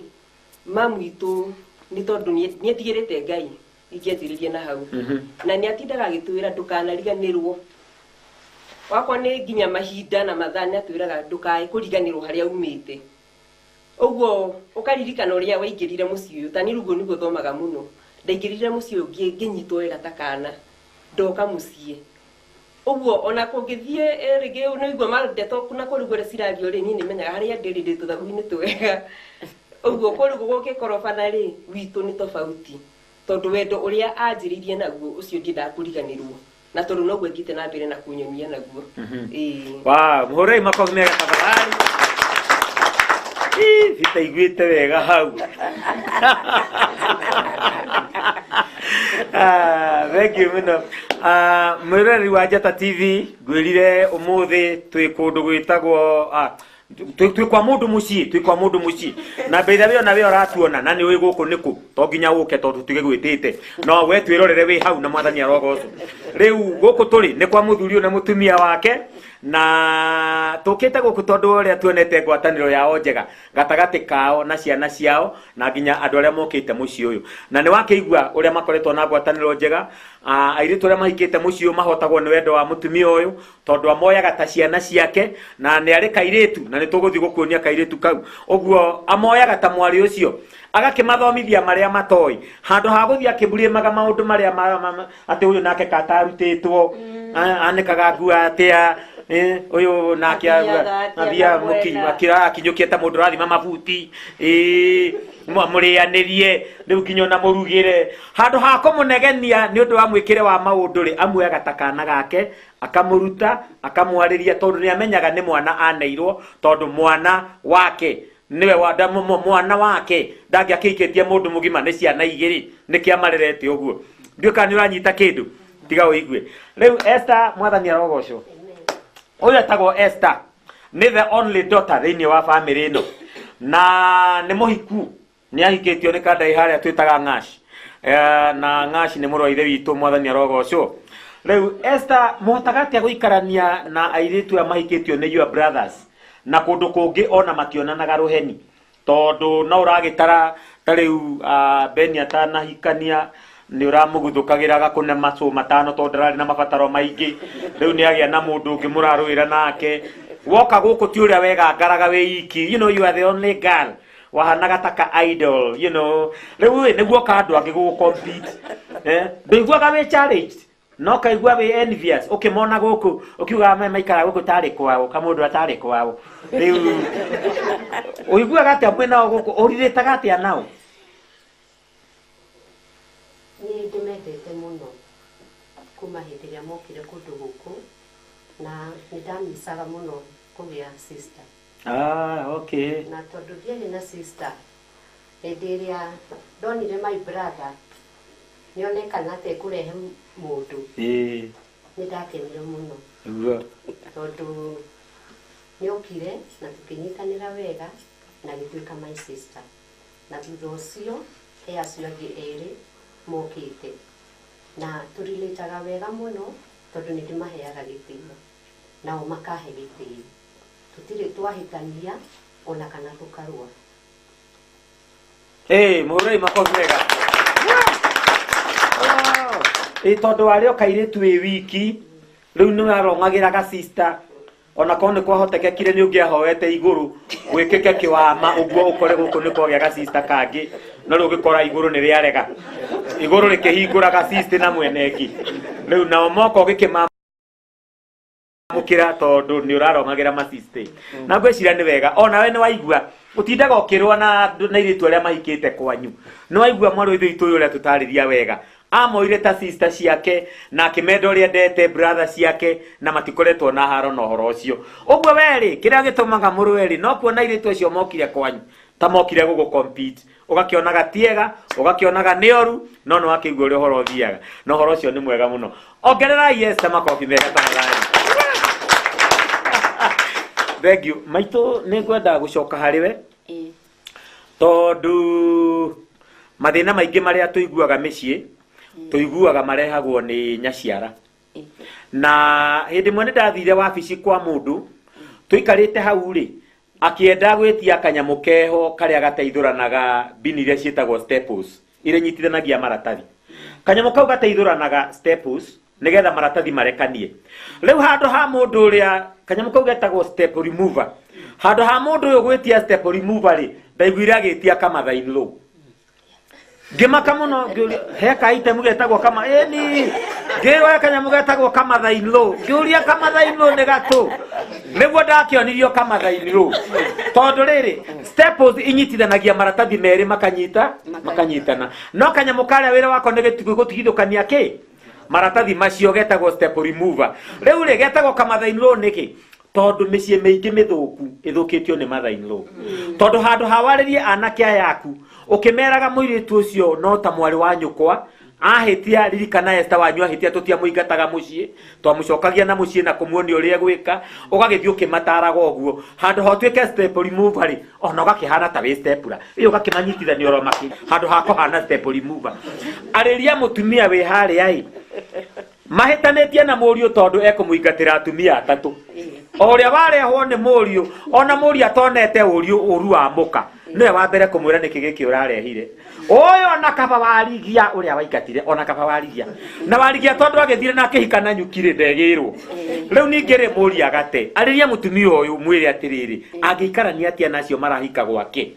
mamu witũ nĩ tondũ nĩ etigĩrĩte Ngai ingĩanjĩrĩria na hau na nĩ atindaga agĩtwĩra ndũkanariganĩrwo wakwa nĩ nginya mahinda na mathaa nĩ atwĩraga ndũkae kũriganĩrwo harĩa umĩte ũguo ũkaririkana ũrĩa waingĩrire mũciĩ ũyũ ta niĩ ũguo nĩguo thomaga mũno ndaingĩrire mũciĩ ũyũ ngĩnyitwo wega ta kana ndoka mũciĩ ũguo ona kũngĩthiĩ rĩngĩ nĩũigua ndeto na kũrĩ ũguo cirario rĩ niĩ nĩmenyaga harĩa ndĩrĩ ndĩ tũthagu-inĩ twega ũguo kũrĩ ũguo gũgĩkorobana rĩ witũ nĩ tofauti tondũ wendo ũrĩa anjĩrĩirie naguo ũcio ndiendaga kũriganĩrwo na tondũ noguo thiĩte na mbere na kũnyonia naguo wow mũhũrei makobi mega tafadhali Vitaiguĩte wega hau thank you mũno mwĩroreri wa Njata TV ngwĩrire ũmũthĩ twĩ kũndũ gwĩtagwo twĩ kwa mũndũ mũciĩ twĩ kwa mũndũ mũciĩ na mbere we ona we ũratuona na nĩ ũĩ gũkũ nĩkũ to nginya ũke tondũ tũtigĩgwĩtĩte no we twĩrorere wĩ hau na mwathani arogocwo rĩu gũkũ tũrĩ nĩ kwa mũthuri ũyũ na mũtumia wake na tũkĩte gũkũ tondũ ũrĩa tuonete ngwatanĩro yao njega gatagatĩ kao na ciana ciao na nginya andũ arĩa mokĩte mũciĩ ũyũ na nĩ wakĩigua ũrĩa makoretwo na ngwatanĩro njega Airĩtu arĩa mahikĩte mũciĩ ũyũ mahotagwo nĩ wendo wa mũtumia ũyũ tondũ amoyaga ta ciana ciake na nĩ arĩ kairĩtu na nĩ tũgũthiĩ gũkuonia kairĩtu kau ũguo amoyaga ta mwarĩ ũcio agakĩmathomithia marĩa matoĩ handũ ha gũthiĩ akĩmburĩmaga maũndũ marĩa atĩ ũyũ nake katarutĩtwo anĩkaga nguo atĩa ũyũ nake athiaga akinyũkia ta mũndũ ũrathima mabuti mũrĩanĩrie rĩu nginya ona mũrugĩre handũ ha kũmũnegenia nĩ ũndũ wa mwĩkĩre wa maũndũ rĩ amuoyaga ta kana gake akamũruta akamwarĩria tondũ nĩ amenyaga nĩ mwana aneirwo tondũ mwana wake niwe wanda mwana wake ndangĩakĩikĩtie mũndũ mũgima nĩ ciana igĩrĩ nĩkĩ amarerete ũguo ndiũĩ kana nĩ ũranyita kĩndũ tiga ũigue rĩu Esther mwathani arogocwo ũyũ etagwo Esther nĩ the only daughter thĩinĩ wa family ĩno na nĩ mũhiku nĩ ahikĩtio nĩ kandai harĩa twĩtaga Ng'ash na Ng'ash nĩ mũrũ wa ithe witũ mwathani arogocwo rĩu Esther mũhotaga atĩa gũikarania na airĩtu aya mahikĩtio nĩ your brothers na kũndũ kũngĩ ona mationanaga rũheni tondũ no ũragĩtara ta rĩu Beni atanahikania nĩ ũramũguthũkagĩra agakũne macũ matano tondũ ndararĩ na mabataro maingĩ rĩu nĩ agĩa na mũndũ ũngĩ mũrarũĩra nake woka gũkũ ti ũrĩa wegangaraga wĩ iki you know you are the only girl wahanaga ta ka idol you know rĩu ĩ nĩguo ka andũ angĩ gũgũ compete ndũiguaga wĩ challenged no kaigua wĩ envious ũkĩmona gũkũ ũkiugaga me maikara gũkũ tarĩ kwao kamũndũ atarĩ kwao rĩu ũiguaga atĩa mwĩnao gũkũ ũrirĩtaga atĩa nao Niĩ ndĩmendete mũno kuma hĩndĩ ĩrĩa mokire kũndũ gũkũ na nĩ ndamicaga mũno kũgĩa sister. Okay. Na tondũ ndiarĩ na sister hĩndĩ ĩrĩa ndonire my brother nĩonekana ta ekũrehe mũndũ nĩ ndakenire mũno tondũ nĩokire na tũkĩnyitanĩra wega na gĩtuĩka my sister na thutha ũcio he acio angĩ erĩ mokĩte na tũrilĩtaga wega mũno tondũ nĩ ndĩmaheaga gĩtĩo nao makahe gĩtĩo tũtirĩ twahĩtania ona kana tũkarũa. Mũhũrei makobi wega tondũ warĩ o kairĩtu wĩ wiki rĩu nĩ warong'agĩra ga sister ona korwo nĩ kwahotekekire nĩ ũngĩahoete igũrũ gwĩkĩke kĩwama ũguo ũkore gũkũ nĩ kwagĩa ga sister kangĩ no rĩu ũgĩkora igũrũ nĩ rĩarega igũrũ rĩkĩhingũra ga sister na mwene ĩngĩ rĩu nao moka ũgĩkĩmamũkĩra tondũ nĩ ũrarong'agĩra masiste na ngwĩciria nĩ wega onawe nĩ waigua ũtindaga ũkĩrũa na airĩtu arĩa mahikĩte kwanyu nĩ waigua mwarĩ wa ithe witũ ũyũ ũrĩa tũtarĩria wega amoire ta sister ciake na akĩmenda ũrĩa endete brother ciake na matikoretwo na haro na ũhoro ũcio ũguo werĩ kĩrĩa gĩtũmaga mũrũe rĩ no kuona airĩtu acio mokire kwanyu ta mokire gũgũ compete ũgakĩonaga tiega ũgakĩonaga nĩ oru no nĩ wakĩigua ũrĩa ũhoro ũthiaga na ũhoro ũcio nĩ mwega mũno ongererai Esther makobi mega tafadhali. Thank you maitũ nĩ ngwenda gũcoka harĩ we tondũ mathĩna maingĩ marĩa tũiguaga mĩciĩ tũiguaga marehagwo nĩ nyaciara na hĩndĩ ĩmwe nĩ ndathire wabici kwa mũndũ tũikarĩte hau rĩ akĩenda gwĩtia kanyamũ keho karĩa gateithũranaga mbini iria ciĩtagwo staples iria inyitithanagia maratathi kanyamũ kau gateithũranaga staples nĩgetha maratathi marekanie rĩu handũ ha mũndũ ũrĩa kanyamũ kau getagwo staple remover handũ ha mũndũ ũyũ gwĩtia staple remover rĩ ndaiguire agĩtia kamatha in law ngĩmaka mũno ngĩũria he ka item getagwo kama ĩni ngĩrwo he kanyamũ getagwo kamatha in law ngĩũria kamatha in law nĩ gatũ nĩguo ndakĩonirio kamatha in law tondũ rĩrĩ staples inyitithanagia maratathi merĩ makanyita makanyitana no kanyamũ karĩa wĩra wako nĩ gũtigithũkania kĩ maratathi macio getagwo staple remover rĩu rĩ getagwo kamatha in law nĩkĩ tondũ mĩciĩ mĩingĩ mĩthũku ĩthũkĩtio nĩ mother in law tondũ handũ ha warĩrie anake aya aku ũkĩmeraga mũirĩtu ũcio no ta mwarĩ wa nyũkwa ahĩtia ririkana Esther wanyu ahĩtia tũtiamũingataga mũciĩ twamũcokagia na mũciĩ na kũmuonia ũrĩa egwĩka ũgagĩthiĩ ũkĩmataraga ũguo handũ ha ũtuĩke step remover rĩ ona ũgakĩhana ta wĩ stapler ĩyo ũgakĩmanyitithania oro makĩ handũ ha kũhana step remover arĩria mũtumia wĩ harĩa ĩ mahĩtanĩtie na mũriũ tondũ ekũmũingatĩra atumia atatũ o ũrĩa warehwo nĩ mũriũ ona mũriũ atonete ũru wa mũka Nĩwe wa mbere kũmwĩra nĩkĩ gĩkĩ ũrarehire. Ũyũ ona kaba warigia ũrĩa waingatire, ona kaba warigia. Na warigia tondũ agĩthire na akĩhika na nyuki rĩ ndegĩrwo. Rĩu ningĩ rĩ mũria gate. Arĩria mũtumia ũyũ mwĩre atĩrĩrĩ, angĩikarania atĩa na acio marahika gwake?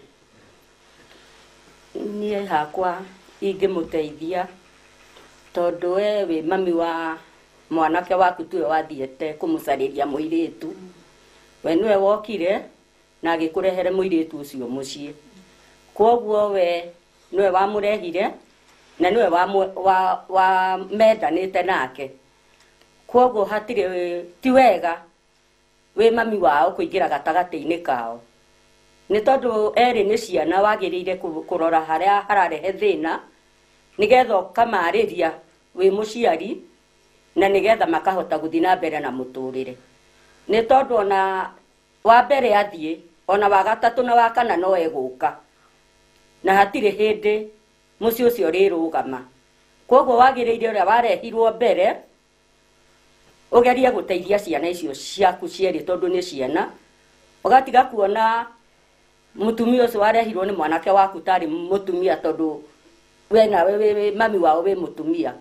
Niĩ hakwa ingĩmũteithia tondũ we wĩ mami wa mwanake waku tiwe wathiĩte kũmũcarĩria mũirĩtu. We nĩwe wokire na agĩkũrehere mũirĩtu ũcio mũciĩ. Kwoguo we nĩwe wamũrehire na nĩwe wa mendanĩte nake. Kwoguo hatirĩ ti wega wĩ mami wao kũingĩra gatagatĩ-inĩ kao. Nĩ tondũ erĩ nĩ ciana wagĩrĩire kũrora harĩa hararehe thĩna nĩgetha ũkamarĩria wĩ mũciari na nĩgetha makahota gũthiĩ na mbere na mũtũrĩre. Nĩ tondũ ona wa mbere athiĩ ona wa gatatũ na wa kana no egũka na hatirĩ hĩndĩ mũciĩ ũcio ũrĩrũgama. Kwoguo wagĩrĩire ũrĩa warehirwo mbere ũgerie gũteithia ciana icio ciaku cierĩ tondũ nĩ ciana, ũgatiga kuona mũtumia ũcio warehirwo nĩ mwanake waku tarĩ mũtumia tondũ we nawe wĩ mami wao wĩ mũtumia.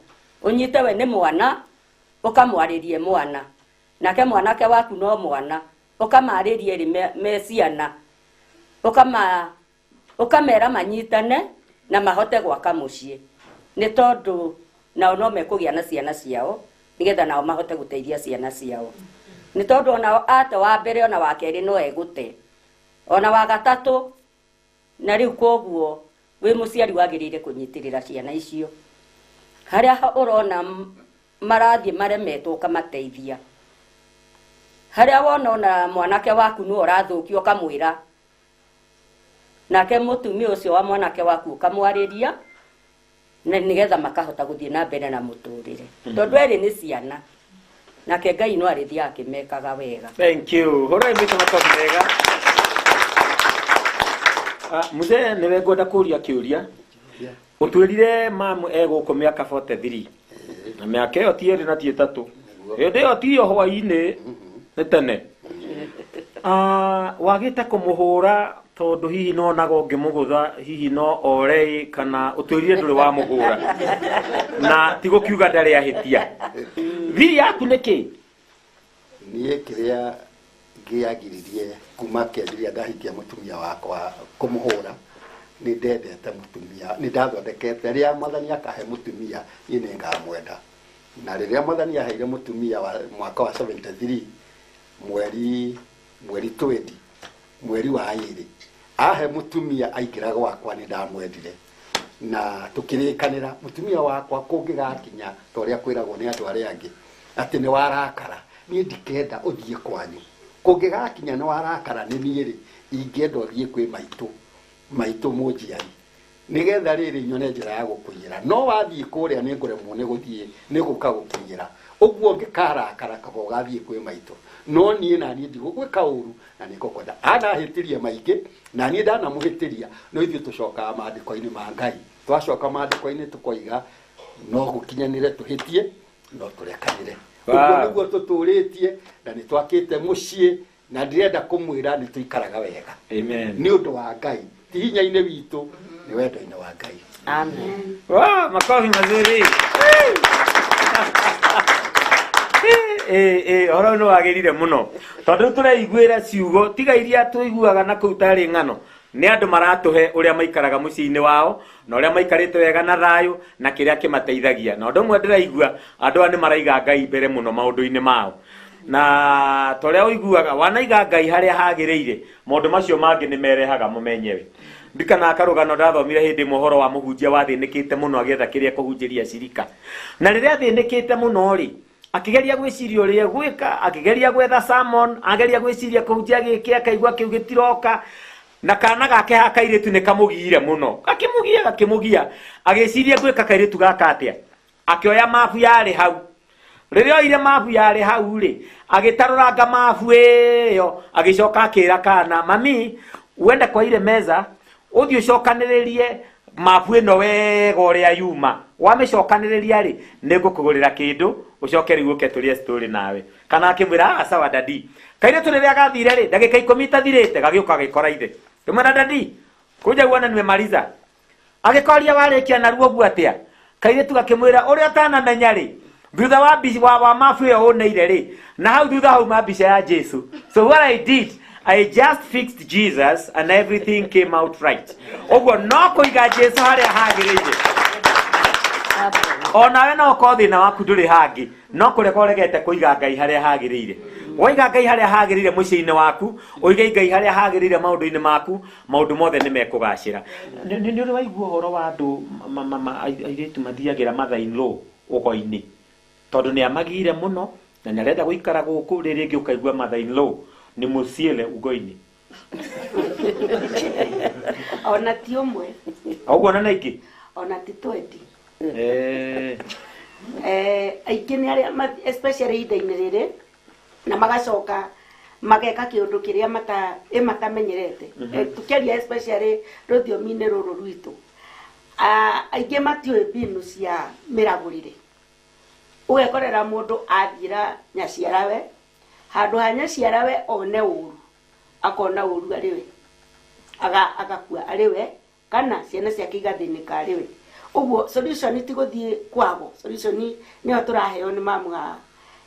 Ũnyite we nĩ mwana ũkamwarĩrie mwana, nake mwanake waku no mwana ũkamarĩrie rĩ me ciana, ũkamera manyitane na mahote gwaka mũciĩ, nĩ tondũ nao no mekũgĩa na ciana ciao nĩgetha nao mahote gũteithia ciana ciao. Nĩ tondũ ona ate wa mbere ona wa kerĩ no egũte ona wa gatatũ, na rĩu kwoguo wĩ mũciari wagĩrĩire kũnyitĩrĩra ciana icio harĩa ũrona marathiĩ maremetwo ũkamateithia, harĩa wona ona mwanake waku nĩwe ũrathũkio ũkamwĩra, nake mũtumia ũcio wa mwanake waku ũkamwarĩria na nĩgetha makahota gũthiĩ na mbere na mũtũrĩre tondũ erĩ nĩ ciana nake Ngai no arĩthiaga akĩmekaga wega. Thank you. Hũrai mĩto makofi mega. Mzee nĩwe ngwenda kũria kĩũria. Ũtwĩrire mamu egũkũ mĩaka 43 na mĩaka ĩyo ti ĩrĩ na ti ĩtatũ, hĩndĩ ĩyo ti hwaĩ-inĩ nĩ tene. Wagĩte kũmũhũra tondũ hihi no onaga ũngĩmũgũtha hihi no ore kana ũtwĩrire ndũrĩ wamũhũra na ti gũkiuga ndarĩ ahĩtia. Thiri yaku nĩ kĩ? Niĩ kĩrĩa ngĩagiririe kuma kĩanjĩrĩria ndahingia mũtumia wakwa kũmũhũra, nĩ ndendete mũtumia, nĩ ndathondekete rĩrĩa mwathani akahe mũtumia niĩ nĩ ngamwenda. Na rĩrĩa mwathani aheire mũtumia wa mwaka wa 73 mweri 20 mweri wa ĩrĩ ahe mũtumia aingĩra gwakwa nĩ ndamwendire na tũkĩrĩkanĩra mũtumia wakwa kũngĩgakinya ta ũrĩa kwĩragwo nĩ andũ arĩa angĩ atĩ nĩ warakara niĩ ndikenda ũthiĩ kwanyu, kũngĩgakinya nĩ warakara nĩ niĩ rĩ ingĩenda ũthiĩ kwĩ maitũ mũnjiari nĩgetha rĩrĩ nyone njĩra ya gũkũiyĩra, no wathiĩ kũrĩa nĩ ngũremwo nĩ gũthiĩ nĩ gũka gũkũiyĩra, ũguo ngĩkarakara kaba ũgathiĩ kwĩ maitũ, no niĩ na niĩ ndigũgwĩka ũru na nĩ ngũkwenda. Anahĩtĩria maingĩ na niĩ ndanamũhĩtĩria, no ithuĩ tũcokaga maandĩko-inĩ ma Ngai, twacoka maandĩko-inĩ tũkoiga no gũkinyanĩre tũhĩtie no tũrekanĩre. Ũguo nĩguo tũtũrĩtie na nĩ twakĩte mũciĩ na ndĩrenda kũmwĩra nĩ tũikaraga wega. Amen. Nĩ ũndũ wa Ngai, ti hinya-inĩ witũ, nĩ wendo-inĩ wa Ngai. Amen. Wow, makofi mazuri. Ũhoro nĩ wagĩrire mũno tondũ tũraiguĩra ciugo tiga iria tũiguaga na kũu tarĩ ng'ano, nĩ andũ maratũhe ũrĩa maikaraga mũciĩ-inĩ wao na ũrĩa maikarĩte wega na thayũ na kĩrĩa kĩmateithagia. Na ũndũ ũmwe ndĩraigua andũ aya nĩ maraiga Ngai mbere mũno maũndũ-inĩ mao, na torĩa ũiguaga wanaiga Ngai harĩa hagĩrĩire maũndũ macio mangĩ nĩ merehaga mo menyewe. Ndikana karũgano ndathomire hĩndĩ ĩmwe ũhoro wa mũhunjia wathĩnĩkĩte mũno agĩetha kĩrĩa kũhunjĩria cirika, na rĩrĩa athĩnĩkĩte mũno rĩ akĩgeria gwĩciria ũrĩa egwĩka, akĩgeria gwetha sermon, ageria gwĩciria kũhunjia gĩkĩ akaigua kĩu gĩtiroka, na kana gake ha kairĩtu nĩ kamũgiire mũno, gakĩmũgia gakĩmũgia, agĩciria gwĩka kairĩtu gaka atĩa, akĩoya mabu yarĩ hau. Rĩrĩa oire mabu yarĩ hau rĩ agĩtarũranga mabu ĩyo, agĩcoka akĩra kana, mami wende kwa ile meza ũthiĩ ũcokanĩrĩrie mabu ĩno wega ũrĩa yuma, wamĩcokanĩrĩria rĩ nĩngũkũgũrĩra kĩndũ ũcoke rĩu ũke tũrĩe story nawe. Kana akĩmwĩra ah sawa dadi. Kairĩtu rĩrĩa gathire rĩ ndagĩka 10 itathirĩte gagĩũka gagĩkora ithe, kĩmwĩra dadi Kuja uone nimemaliza. Agĩkoria warĩkia naruo guo atĩa? Kairĩtu gakĩmwĩra ũrĩa ũtanamenya rĩ, thutha wa mbica wa mabu ĩyo ũneire rĩ, na hau thutha hauma mbica ya Jesu. So what I did, I just fixed Jesus and everything came out right. Ũguo no kũiga Jesu harĩa hagĩrĩire. Onawe no ũkorwo thĩna waku ndũrĩ hangĩ, no kũreka ũregete kũiga Ngai harĩa hagĩrĩire. Waiga Ngai harĩa hagĩrĩire mũciĩ-inĩ waku, ũige Ngai harĩa hagĩrĩire maũndũ-inĩ maku, maũndũ mothe nĩ mekũgacĩra. Nĩ ũrĩ waigua ũhoro wa andũ airĩtu mathiagĩra mother in law ũgo-inĩ, tondũ nĩ amagire mũno na nĩ arenda gũikara gũkũ, rĩrĩ rĩngĩ ũkaigua mother in law nĩ mũciĩre ugo-inĩ. Ona ti ũmwe. Ũguo ona na ingĩ? Ona ti twendi. Aingĩ nĩ arĩa especially ihinda-inĩ rĩrĩ na magacoka mageka kĩũndũ kĩrĩa matamenyerete. Tũkĩaria especially rũthiomi-inĩ rũrũ rwitũ, aingĩ matiũĩ mbinu cia mĩragũrĩre. Ũgekorera mũndũ athiĩra nyaciarawe, handũ ha nyaciarawe one ũru, akona ũru arĩ we, agakua arĩ we, kana ciana ciake igathĩnĩka arĩ we. Ũguo solution ti gũthiĩ kwago, solution nĩyo tũraheo nĩ mamu haha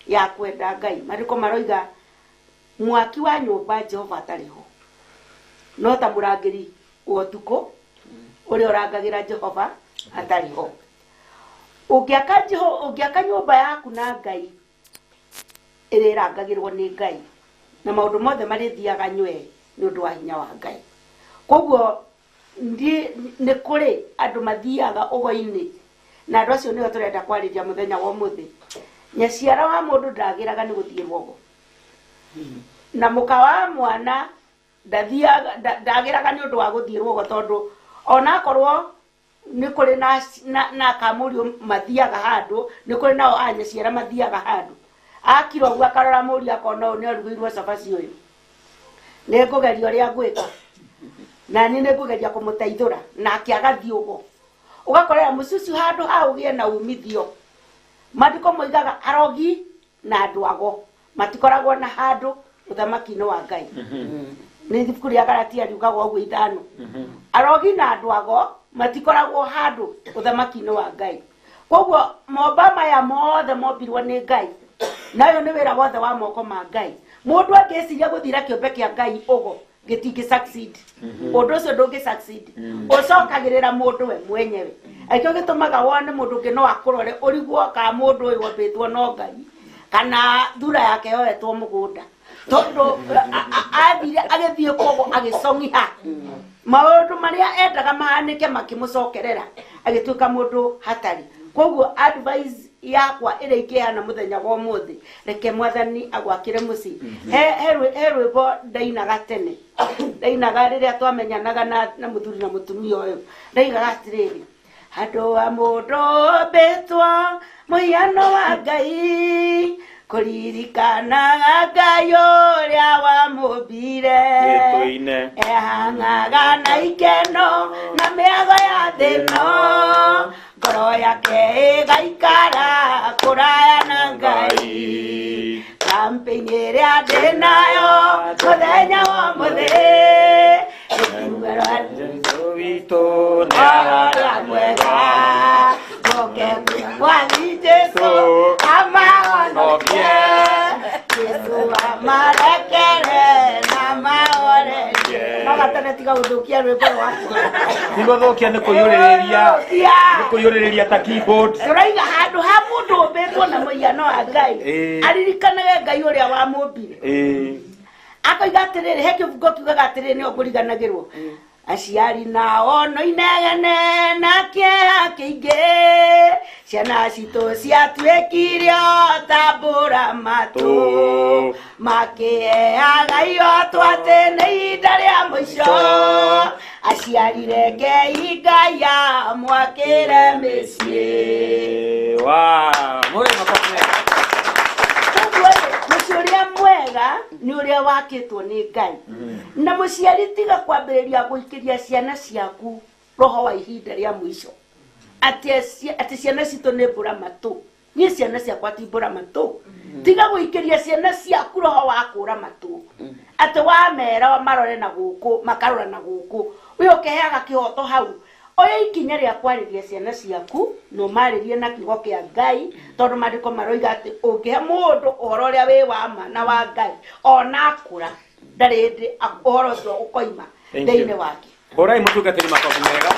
ya kwenda Ngai. Marĩko maroiga mwaki wa nyũmba Jehova atarĩ ho, no ta mũrangĩri wa ũtukũ ũrĩa ũrangagĩra Jehova atarĩ ho. Ũngĩaka nyũmba yaku na Ngai, ĩrĩrangagĩrwo nĩ Ngai, na maũndũ mothe marĩthiaga nywee nĩ ũndũ wa hinya wa Ngai. Koguo nĩ kũrĩ andũ mathiaga ũgo-inĩ, na andũ acio nĩo tũrenda kwarĩria mũthenya wa ũmũthĩ. Nyaciara wa mũndũ ndagĩraga nĩ gũthiĩ rwogo, na mũka wa mwana ndagĩraga nĩ ũndũ wa gũthiĩ rwogo, tondũ onakorwo nĩ kũrĩ na kamũriũ mathiaga handũ, nĩ kũrĩ nao a nyaciara mathiaga handũ. Akira ũguo akarora mũriũ akona ũyũ nĩ arugĩirwo cabaci ũyũ, nĩ ngũgeria ũrĩa ngwĩka, na niĩ nĩ ngũgeria kũmũteithũra, nake agathiĩ ũguo. Ũgakorera mũciĩ ũcio handũ ha ũgĩe na umithio. Maandĩko moigaga arogi na andũ ago matikoragwo na handũ ũthamaki-inĩ wa Ngai. Nĩ ibuku rĩa Galatia riugaga ũguo 5. Arogi na andũ ago matikoragwo handũ ũthamaki-inĩ wa Ngai. Koguo momba maya mothe mombirwo nĩ Ngai, nayo nĩ wĩra wothe wa moko ma Ngai. Mũndũ angĩciria gũthira kĩũmbe kĩa Ngai ũgo gĩtingĩ succeed. Ũndũ ũcio ndũngĩ succeed. Ũcokagĩrĩra mũndũ we mwenyewe. Akĩo gĩtũmaga wone mũndũ ũngĩ no akũrore ũrigwo ka mũndũ ũyũ wombĩtwo no Ngai, kana thura yake yoetwo mũgũnda, tondũ athire agĩthiĩ koguo agĩcong'iha maũndũ marĩa endaga mahanĩke makĩmũcokerera, agĩtuĩka mũndũ hatarĩ. Koguo advice yakwa ĩrĩa ingĩheana mũthenya wa ũmũthĩ, reke mwathani agwakĩre mũciĩ. He rwĩmbo ndainaga tene, ndainaga rĩrĩa twamenyanaga na mũthuri na mũtumia ũyũ, ndaigaga atĩrĩrĩ, handũ ha mũndũ ũmbĩtwo mũhiano wa Ngai, kũririkanaga Ngai ũrĩa wamũmbire, ehang'aga na ikeno na mĩago ya thĩno, ngoro yake ĩgaikara kũraya na Ngai. Kampeni ĩrĩa ndĩ nayo mũthenya wa ũmũthĩ, nĩ Jesu witũ nĩ ũrĩa mwega, ngoke mwathi Jesu amahonokie, Jesu amarekere na mahorerie. No gatene tiga gũthũkia rwĩmbo rwaku. Ti gũthũkia, nĩ kũiyũrĩrĩria, nĩ kũiyũrĩrĩria ta keyboard. Tũraiga handũ ha mũndũ ũmbĩtwo na mũhiano wa Ngai, aririkanage Ngai ũrĩa wamũmbire. Akoiga atĩrĩrĩ, he kĩbungo kiugaga atĩrĩrĩ, nĩo ngũriganagĩrwo. Aciari nao no inegene na kĩeha kĩingĩ, ciana citũ ciatuĩkire o ta mbura matũ, makĩheaga ihooto atĩ nĩ ihinda rĩa mũico. Aciari rekei Ngai amwakĩre mĩciĩ. Mũrĩ makofi mega. Koguo mũciĩ ũrĩa mwega nĩ ũrĩa wakĩtwo nĩ Ngai. Na mũciari tiga kwambĩrĩria gũikĩria ciana ciaku roho wa ihinda rĩa mũico, atĩ ciana citũ nĩ mbura matũ. Niĩ ciana ciakwa ti mbura matũ. Tiga gũikĩria ciana ciaku roho wa kũra matũ, atĩ wamera marore na gũkũ makarora na gũkũ. We ũkeheaga kĩhoto hau. Oya ikinya rĩa kwarĩria ciana ciaku na ũmarĩrie na kiugo kĩa Ngai, tondũ maandĩko maroiga atĩ ũngĩhe mũndũ ũhoro ũrĩa wĩ wa ma na wa Ngai, ona akũra ndarĩ hĩndĩ ũhoro ũcio ũkoima thĩinĩ wake. Hũrai mũtungatĩri makobi mega.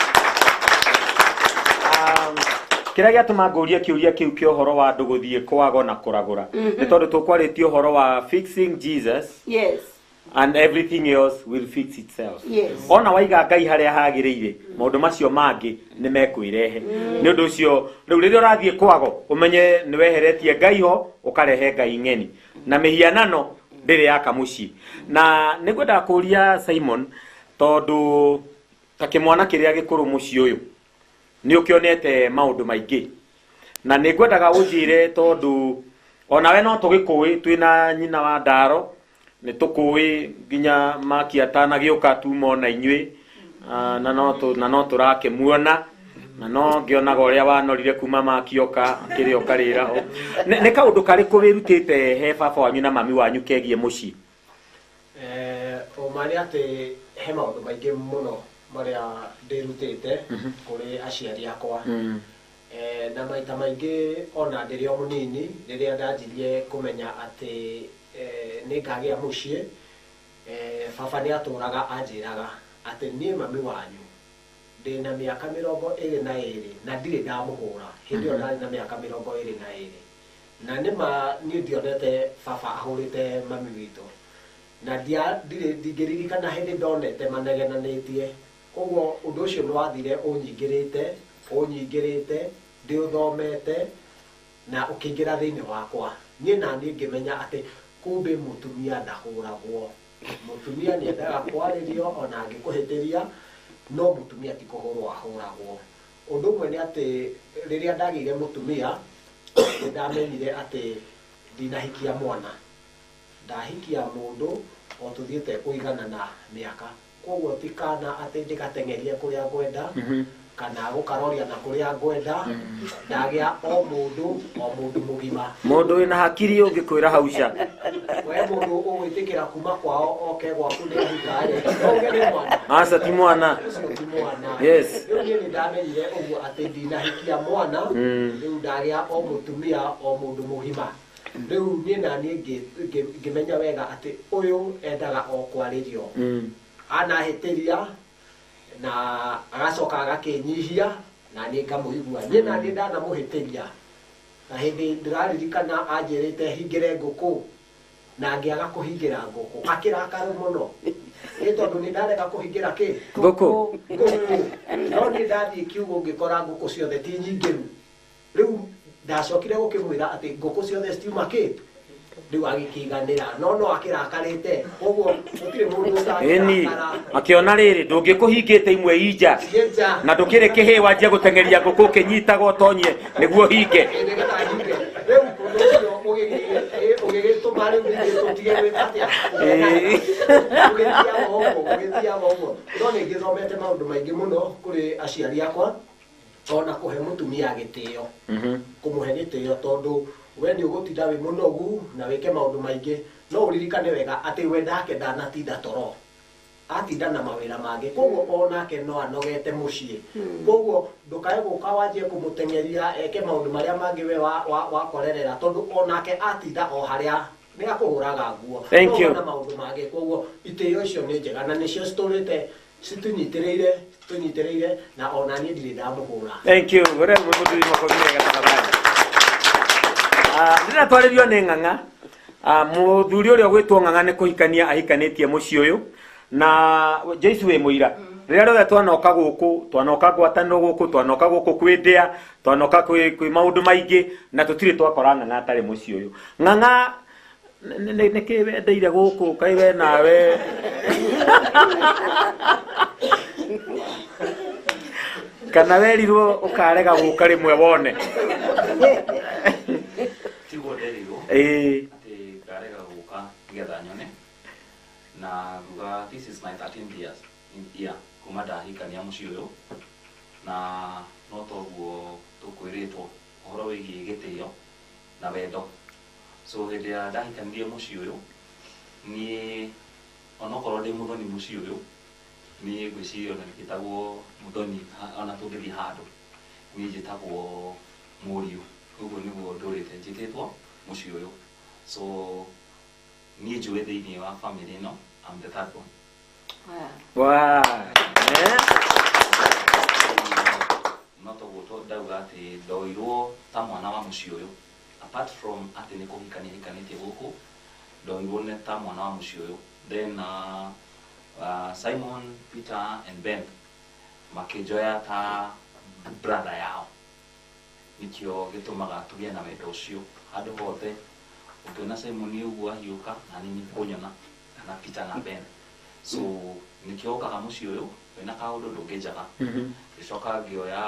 Kĩrĩa gĩatũma ngũrie kĩũria kĩu kĩa ũhoro wa andũ gũthiĩ kwago na kũragũra nĩ tondũ tũkwarĩtie ũhoro wa fixing Jesus. Yes. And everything else will fix itself. Yes. Ona waiga Ngai harĩa hagĩrĩire, maũndũ macio mangĩ nĩ mekwĩrehe. Nĩ ũndũ ũcio rĩu rĩrĩa ũrathiĩ kwago ũmenye nĩ weheretie Ngai ho ũkarehe Ngai ng'eni na mĩhianano ndĩrĩ yaka mũciĩ. Na nĩ ngwendaga kũũria Simon, tondũ ta kĩmwana kĩrĩa gĩkũrũ mũciĩ ũyũ nĩ ũkĩonete maũndũ maingĩ, na nĩ ngwendaga ũnjĩre tondũ onawe no tũgĩkũĩ twĩna nyina wa Ndaro, nĩ tũkũĩ nginya Maki atanagĩũka tuma ona inyuĩ, na no tũrakĩmuona na no ngĩonaga ũrĩa wanorire kuma Maki oka kĩrĩa ũkarĩra ho. Nĩ kaũndũ karĩkũ wĩrutĩte he baba wanyu na mami wanyu kegiĩ mũciĩ? Ũma nĩ atĩ he maũndũ maingĩ mũno marĩa ndĩrutĩte kũrĩ aciari akwa. Na maita maingĩ ona ndĩrĩ o mũnini rĩrĩa ndanjirie kũmenya atĩ nĩ ngagĩa mũciĩ, baba nĩ atũraga anjĩraga atĩ niĩ mami wanyu ndĩna mĩaka 22 na ndirĩ ndamũhũra. Hĩndĩ ĩyo ndarĩ na mĩaka 22 na nĩma niĩ ndionete baba ahũrĩte mami witũ, na ndingĩririkana hĩndĩ ndonete manegenanĩtie. Koguo ũndũ ũcio nĩ wathire ũnyingĩrĩte ndĩũthomete na ũkĩingĩra thĩinĩ wakwa. Niĩ na niĩ ngĩmenya atĩ kumbe mũtumia ndahũragwo, mũtumia nĩendaga kwarĩrio ona angĩkũhĩtĩria, no mũtumia ti kũhũrwo ahũragwo. Ũndũ ũmwe nĩ atĩ rĩrĩa ndagĩire mũtumia nĩ ndamenyire atĩ ndinahikia mwana, ndahikia mũndũ o tũthiĩte kũiganana mĩaka. Koguo ti kana atĩ ndĩgateng'erie kũrĩa ngwenda kana gũkaroria na kũrĩa ngwenda, ndagĩa o mũndũ o mũndũ mũgima. Mũndũ wĩna hakiri ũngĩkwĩra hau ca. We mũndũ ũgwĩtĩkĩra kuma kwao oke gwaku nĩ ahika-rĩ, no ũge nĩ mwana. Aca ti mwana. Ũcio ti mwana. Yes. Rĩu niĩ nĩ ndamenyire ũguo atĩ ndinahikia mwana, rĩu ndagĩa o mũtumia o mũndũ mũgima. Rĩu niĩ na niĩ ngĩmenya wega atĩ ũyũ endaga o kwarĩrio. Anahĩtĩria na agacoka agakĩnyihia na niĩ ngamũigua. Niĩ na niĩ ndanamũhĩtĩria, na hĩndĩ ndĩraririkana anjĩrĩte hingĩre ngũkũ na ngĩaga kũhingĩra ngũkũ, akĩrakara mũno nĩ tondũ nĩ ndarega kũhingĩra kĩ ngũkũ. No niĩ ndathiĩ kiugo ngĩkora ngũkũ ciothe ti nyingĩru. Rĩu ndacokire gũkĩmwĩra atĩ ngũkũ ciothe citiuma kĩ, rĩu agĩkĩiganĩra, no akĩrakarĩte. Koguo gũtirĩ mũndũ ũtangĩrakara. Akĩona rĩrĩ ndũngĩkũhingĩte imwe inja na ndũkĩrĩ kĩhĩ wanjia gũteng'eria ngũkũ ũkĩnyitaga ũtonyie nĩguo hinge. Rĩu ũndũ ũcio ũgĩgĩtũma rĩu ithuĩ tũtige gwĩka atĩa, ũgĩthiaga ũguo. No nĩ ngĩthomete maũndũ maingĩ mũno kũrĩ aciari akwa, ona kũhe mũtumia gĩtĩo, kũmũhe gĩtĩo, tondũ we nĩ ũgũtinda wĩ mũnogu na wĩke maũndũ maingĩ, no ũririkane wega atĩ we ndake ndanatinda toro, atinda na mawĩra mangĩ. Koguo onake no anogete mũciĩ. Koguo ndũkae gũka wanjie kũmũteng'eria eke maũndũ marĩa mangĩ we wakorerera, tondũ onake atinda o harĩa nĩ akũhũraga nguo. Thank you. Na maũndũ mangĩ. Koguo itĩo icio nĩ njega na nĩcio citũrĩte citũnyitĩrĩire na ona niĩ ndirĩ ndamũhũra. Thank you. Ũrĩa mũthuri makobi mega tafadhali. Ndĩratwarĩrio nĩ Ng'ang'a. Mũthuri ũrĩa ũgwĩtwo Ng'ang'a nĩ kũhikania ahikanĩtie mũciĩ ũyũ, na Joyce wĩ mũira. Rĩrĩa rĩothe twanoka gũkũ, twanoka ngwatanĩro gũkũ, twanoka gũkũ kwĩ ndĩa, twanoka kwĩ maũndũ maingĩ, na tũtirĩ twakora Ng'ang'a atarĩ mũciĩ ũyũ. Ng'ang'a nĩkĩ wendeire gũkũ kaĩ we nawe? Kana werirwo ũkarega gũka rĩmwe wone? Tiguo nderirwo. Ĩĩ. Atĩ ngarega gũka nĩgetha nyone. Na nguga this is my 13th year kuma ndahikania mũciĩ ũyũ, na no toguo tũkwĩrĩtwo ũhoro wĩgiĩ gĩtĩo na wendo. So hĩndĩ ĩrĩa ndahikanirie mũciĩ ũyũ, niĩ onokorwo ndĩ mũthoni mũciĩ ũyũ, Niĩ ngwĩciria ona njĩtagwo Muthoni, ona tũngĩthiĩ handũ niĩ njĩtagwo mũriũ, ũguo nĩguo ndũrĩte njĩtĩtwo mũciĩ ũyũ. So niĩ njũĩ thĩinĩ wa family ĩno I'm the third born. Wow. No toguo ndauga atĩ ndoirwo ta mwana wa mũciĩ ũyũ, apart from atĩ nĩ kũhikania hikanĩtie gũkũ, ndoirwo nĩ ta mwana wa mũciĩ ũyũ. Then Simon, Peter and Ben makĩnjoya ta brother yao, nĩkĩo gĩtũmaga tũgĩe na wendo ũcio handũ hothe. Ũngĩona Simon ũguo ahiũka na niĩ nĩkũnyona, kana Peter na Ben, so nĩkĩo ũkaga mũciĩ ũyũ wĩna kaũndũ ndũngĩnjaga. Ngĩcoka ngĩoya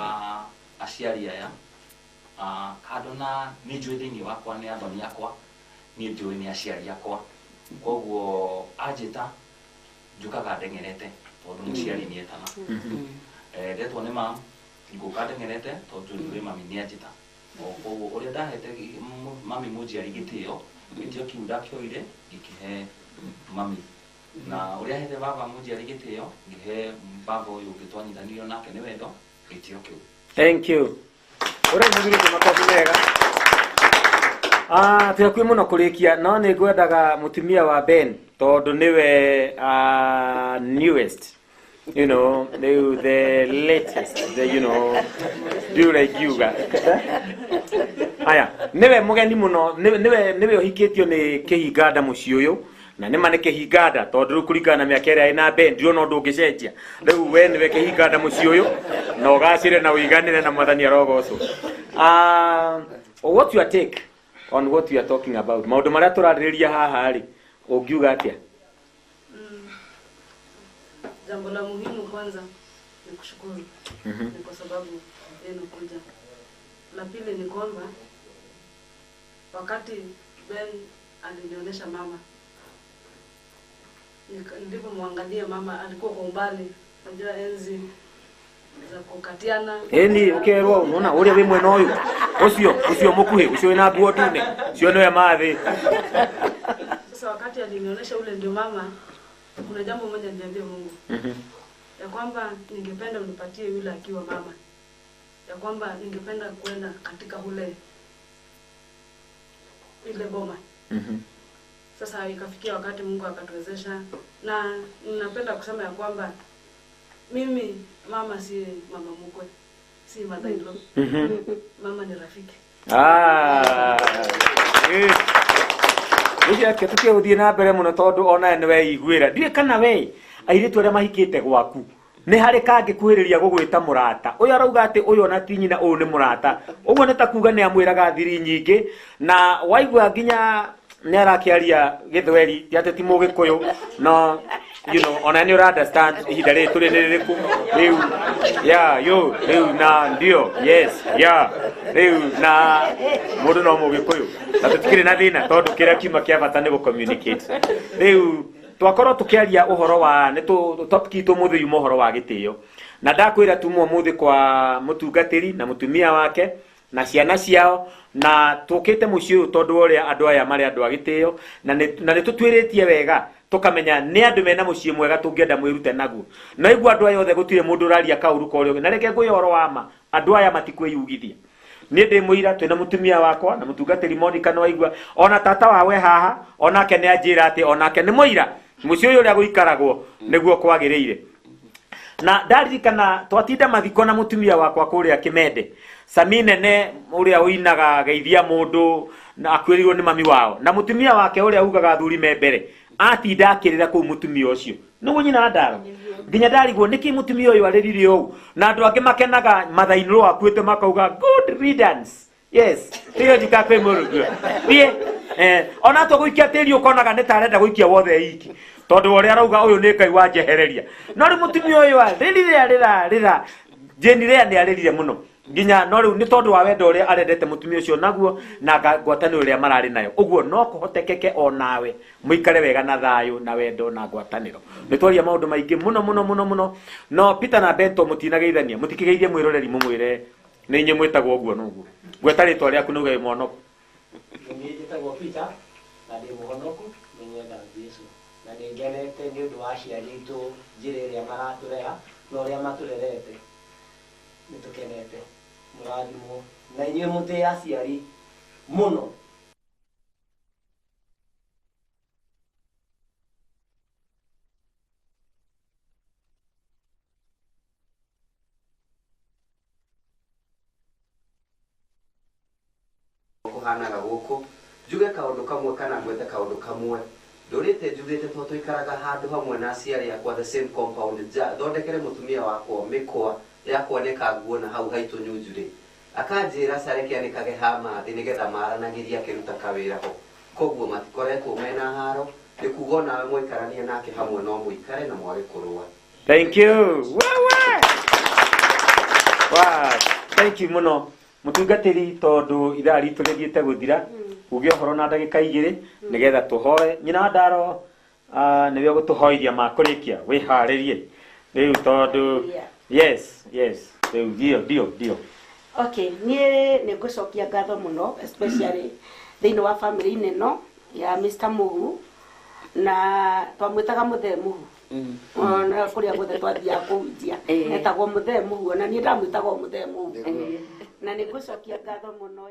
aciari aya, kando na nĩ njũĩ thĩinĩ wakwa nĩ athoni akwa, niĩ njũĩ nĩ aciari akwa, koguo anjĩta njũkaga ndeng'erete tondũ mũciari nĩ etana. Ndetwo nĩ mam, ngũka ndeng'erete tondũ njũĩ mami nĩ anjĩta. Koguo ũrĩa ndahete mami mũnjiari gĩtĩo, gĩtĩo kĩu ndakĩoire ngĩkĩhe mami, na ũrĩa hete baba mũnjiari gĩtĩo ngĩhe baba ũyũ ũngĩ twanyitanĩirio nake nĩ wendo gĩtĩo kĩu. Thank you. Ũrĩa mũthuri ũcio makobi mega. Twĩ hakuhĩ mũno kũrĩkia, no nĩ ngwendaga mũtumia wa Ben tondũ nĩwe newest, you know, rĩu the latest, the, you know, ndiũ ũrĩa ingiuga. Aya, nĩwe mũgeni mũno, nĩwe ũhikĩtio nĩ kĩhinganda mũciĩ ũyũ, na nĩma nĩ kĩhinganda tondũ rĩu kũringana na mĩaka ĩrĩa ĩna Ben ndirona ũndũ ũngĩcenjia. Rĩu we nĩwe kĩhinganda mũciĩ ũyũ, na ũgacĩre na ũiganĩre na Mwathani arogocwo. What your take on what we are talking about, maũndũ marĩa tũrarĩrĩria haha rĩ, ũngiuga atĩa? Jambo la muhimu kwanza ni kushukuru. Ni kwa sababu yenu kuja. La pili ni kwamba wakati Ben alinionyesha mama, nilipomwangalia mama alikuwa kwa umbali, unajua enzi za kukatiana. Eni ukerwo unaona uria wi mwena uyu ucio ucio mukuhi ucio wina nguo ndune ucio niwe mathi. Sasa wakati alinionyesha ule ndio mama, kuna jambo moja niliambia Mungu. Ya kwamba ningependa unipatie yule akiwa mama. Ya kwamba ningependa kwenda katika ule ile boma. Sasa ikafikia wakati Mungu akatuwezesha, na ninapenda kusema ya kwamba mimi mama si mama mkwe, si mother-in-law. Mama ni rafiki. Nĩcio ake tũkĩgũthiĩ na mbere mũno tondũ ona nĩ weiguĩra. Ndiũĩ kana we airĩtu arĩa mahikĩte gwaku nĩ harĩ kangĩkuhĩrĩria gũgwĩta mũrata. Ũyũ arauga atĩ ũyũ ona ti nyina, ũyũ nĩ mũrata. Ũguo nĩ ta kuga nĩ amwĩraga thiri nyingĩ, na waigua nginya nĩ arakĩaria gĩthweri, ti atĩ ti mũgĩkũyũ, no you know, ona nĩ ũra understand ihinda rĩrĩ tũrĩ nĩ rĩrĩkũ rĩu, yeah, yo rĩu na ndio, yes, yeah, rĩu na mũndũ no mũgĩkũyũ, na tũtikĩrĩ na thĩna tondũ kĩrĩa kiuma kĩa bata nĩ gũ-communicate. Rĩu twakorwo tũkĩaria ũhoro wa nĩ topic itũ ũmũthĩ yuma ũhoro wa gĩtĩo, na ndakwĩra tuma ũmũthĩ kwa mũtungatĩri na mũtumia wake na ciana ciao, na tũkĩte mũciĩ ũyũ tondũ wa ũrĩa andũ aya marĩ andũ a gĩtĩo, na nĩ tũtuĩrĩtie wega tũkamenya nĩ andũ mena mũciĩ mwega tũngĩenda mwĩrute naguo. Na igua andũ aya othe gũtirĩ mũndũ ũraria kaũru ka ũrĩa ũngĩ. Na reke ngwĩre ũhoro wa ma, andũ aya matikwĩyugithia. Niĩ ndĩ mũira, twĩna mũtumia wakwa na mũtungatĩri Monica nĩ waigua, ona tata wawe haha onake nĩ anjĩra atĩ onake nĩ mũira mũciĩ ũyũ ũrĩa gũikaragwo nĩguo kwagĩrĩire. Na ndaririkana twatinda mathiko na mũtumia wakwa kũrĩa Kĩmende, Sami nene ũrĩa ũinaga geithia mũndũ na akuĩrĩirwo nĩ mami wao, na mũtumia wake ũrĩa ugaga athuri me mbere atinda akĩrĩra kũu mũtumia ũcio nĩguo nyina ndaro nginya ndarigwo nĩkĩ mũtumia ũyũ arĩrire ũũ, na andũ angĩ makenaga mathainĩ akuĩte makauga good riddance, yes, tiyo njikakwĩ mũrũguo thiĩ. Ona tũgũikia tĩri ũkonaga nĩ ta arenda gũikia wothe iki tondũ ũrĩa arauga ũyũ nĩ Ngai wanjehereria. No rĩu mũtumia ũyũ arĩrire arĩra arĩra, Jane Lea nĩ arĩrire mũno nginya no rĩu nĩ tondũ wa wendo ũrĩa arendete mũtumia ũcio naguo na ngwatanĩro ĩrĩa mararĩ nayo. Ũguo no kũhotekeke onawe mũikare wega na thayũ na wendo na ngwatanĩro. Nĩ twaria maũndũ maingĩ mũno mũno mũno mũno, no Peter na Bento mũtinageithania, mũtikĩgeithie mwĩroreri mũmwĩre nĩ inyuĩ mwĩtagwo ũguo na ũguo. Gweta rĩtwa rĩaku nĩ uge wĩ mũhonoku. Niĩ njĩtagwo Peter na ndĩ mũhonoku, nĩ nyendaga Jesũ. Na nĩ ngenete nĩ ũndũ wa aciari aitũ, njĩra ĩrĩa maratũrera na ũrĩa matũrerete. Nĩ tũkenete, mũrathimwo na inyuĩ mũtĩe aciari mũno. Kũhanaga gũkũ njuge kaũndũ kamwe kana ngwete kaũndũ kamwe ndũrĩte njugĩte to tũikaraga handũ hamwe na aciari akwa, the same compound. Nja thondekere mũtumia wakwa mĩkwa ya kwanĩka nguo na hau haitũ nyunjurĩ, akanjĩra careke anĩkage ha mathĩ nĩgetha maranagĩria akĩruta kawĩra ho. Koguo matikoretwo mena haro, nĩ kuga onawe mwaikarania nake hamwe no mũikare na mwage kũrũa. Thank you. Wewe. Wow. Thank you muno mutungatĩri, tondu ithaa ritũ rĩthiĩte gũthira, uge ũhoro na ndagĩka 2 nĩgetha tũhoe. Nyina wa ndaro nĩwe ũgũtũhoiria makũrĩkia, wĩharĩrie rĩu tondu yes, rĩu ndio ndio ndio. Okay, niĩ nĩ ngũcokia ngatho mũno, especially thĩinĩ wa family-inĩ ĩno ya Mr. Muhu, na twamwĩtaga Mũthee Muhu. Ona kũrĩa guothe twathiaga kũhunjia etagwo Mũthee Muhu, ona niĩ ndamwĩtaga o Mũthee Muhu, na nĩ ngũcokia ngatho mũno.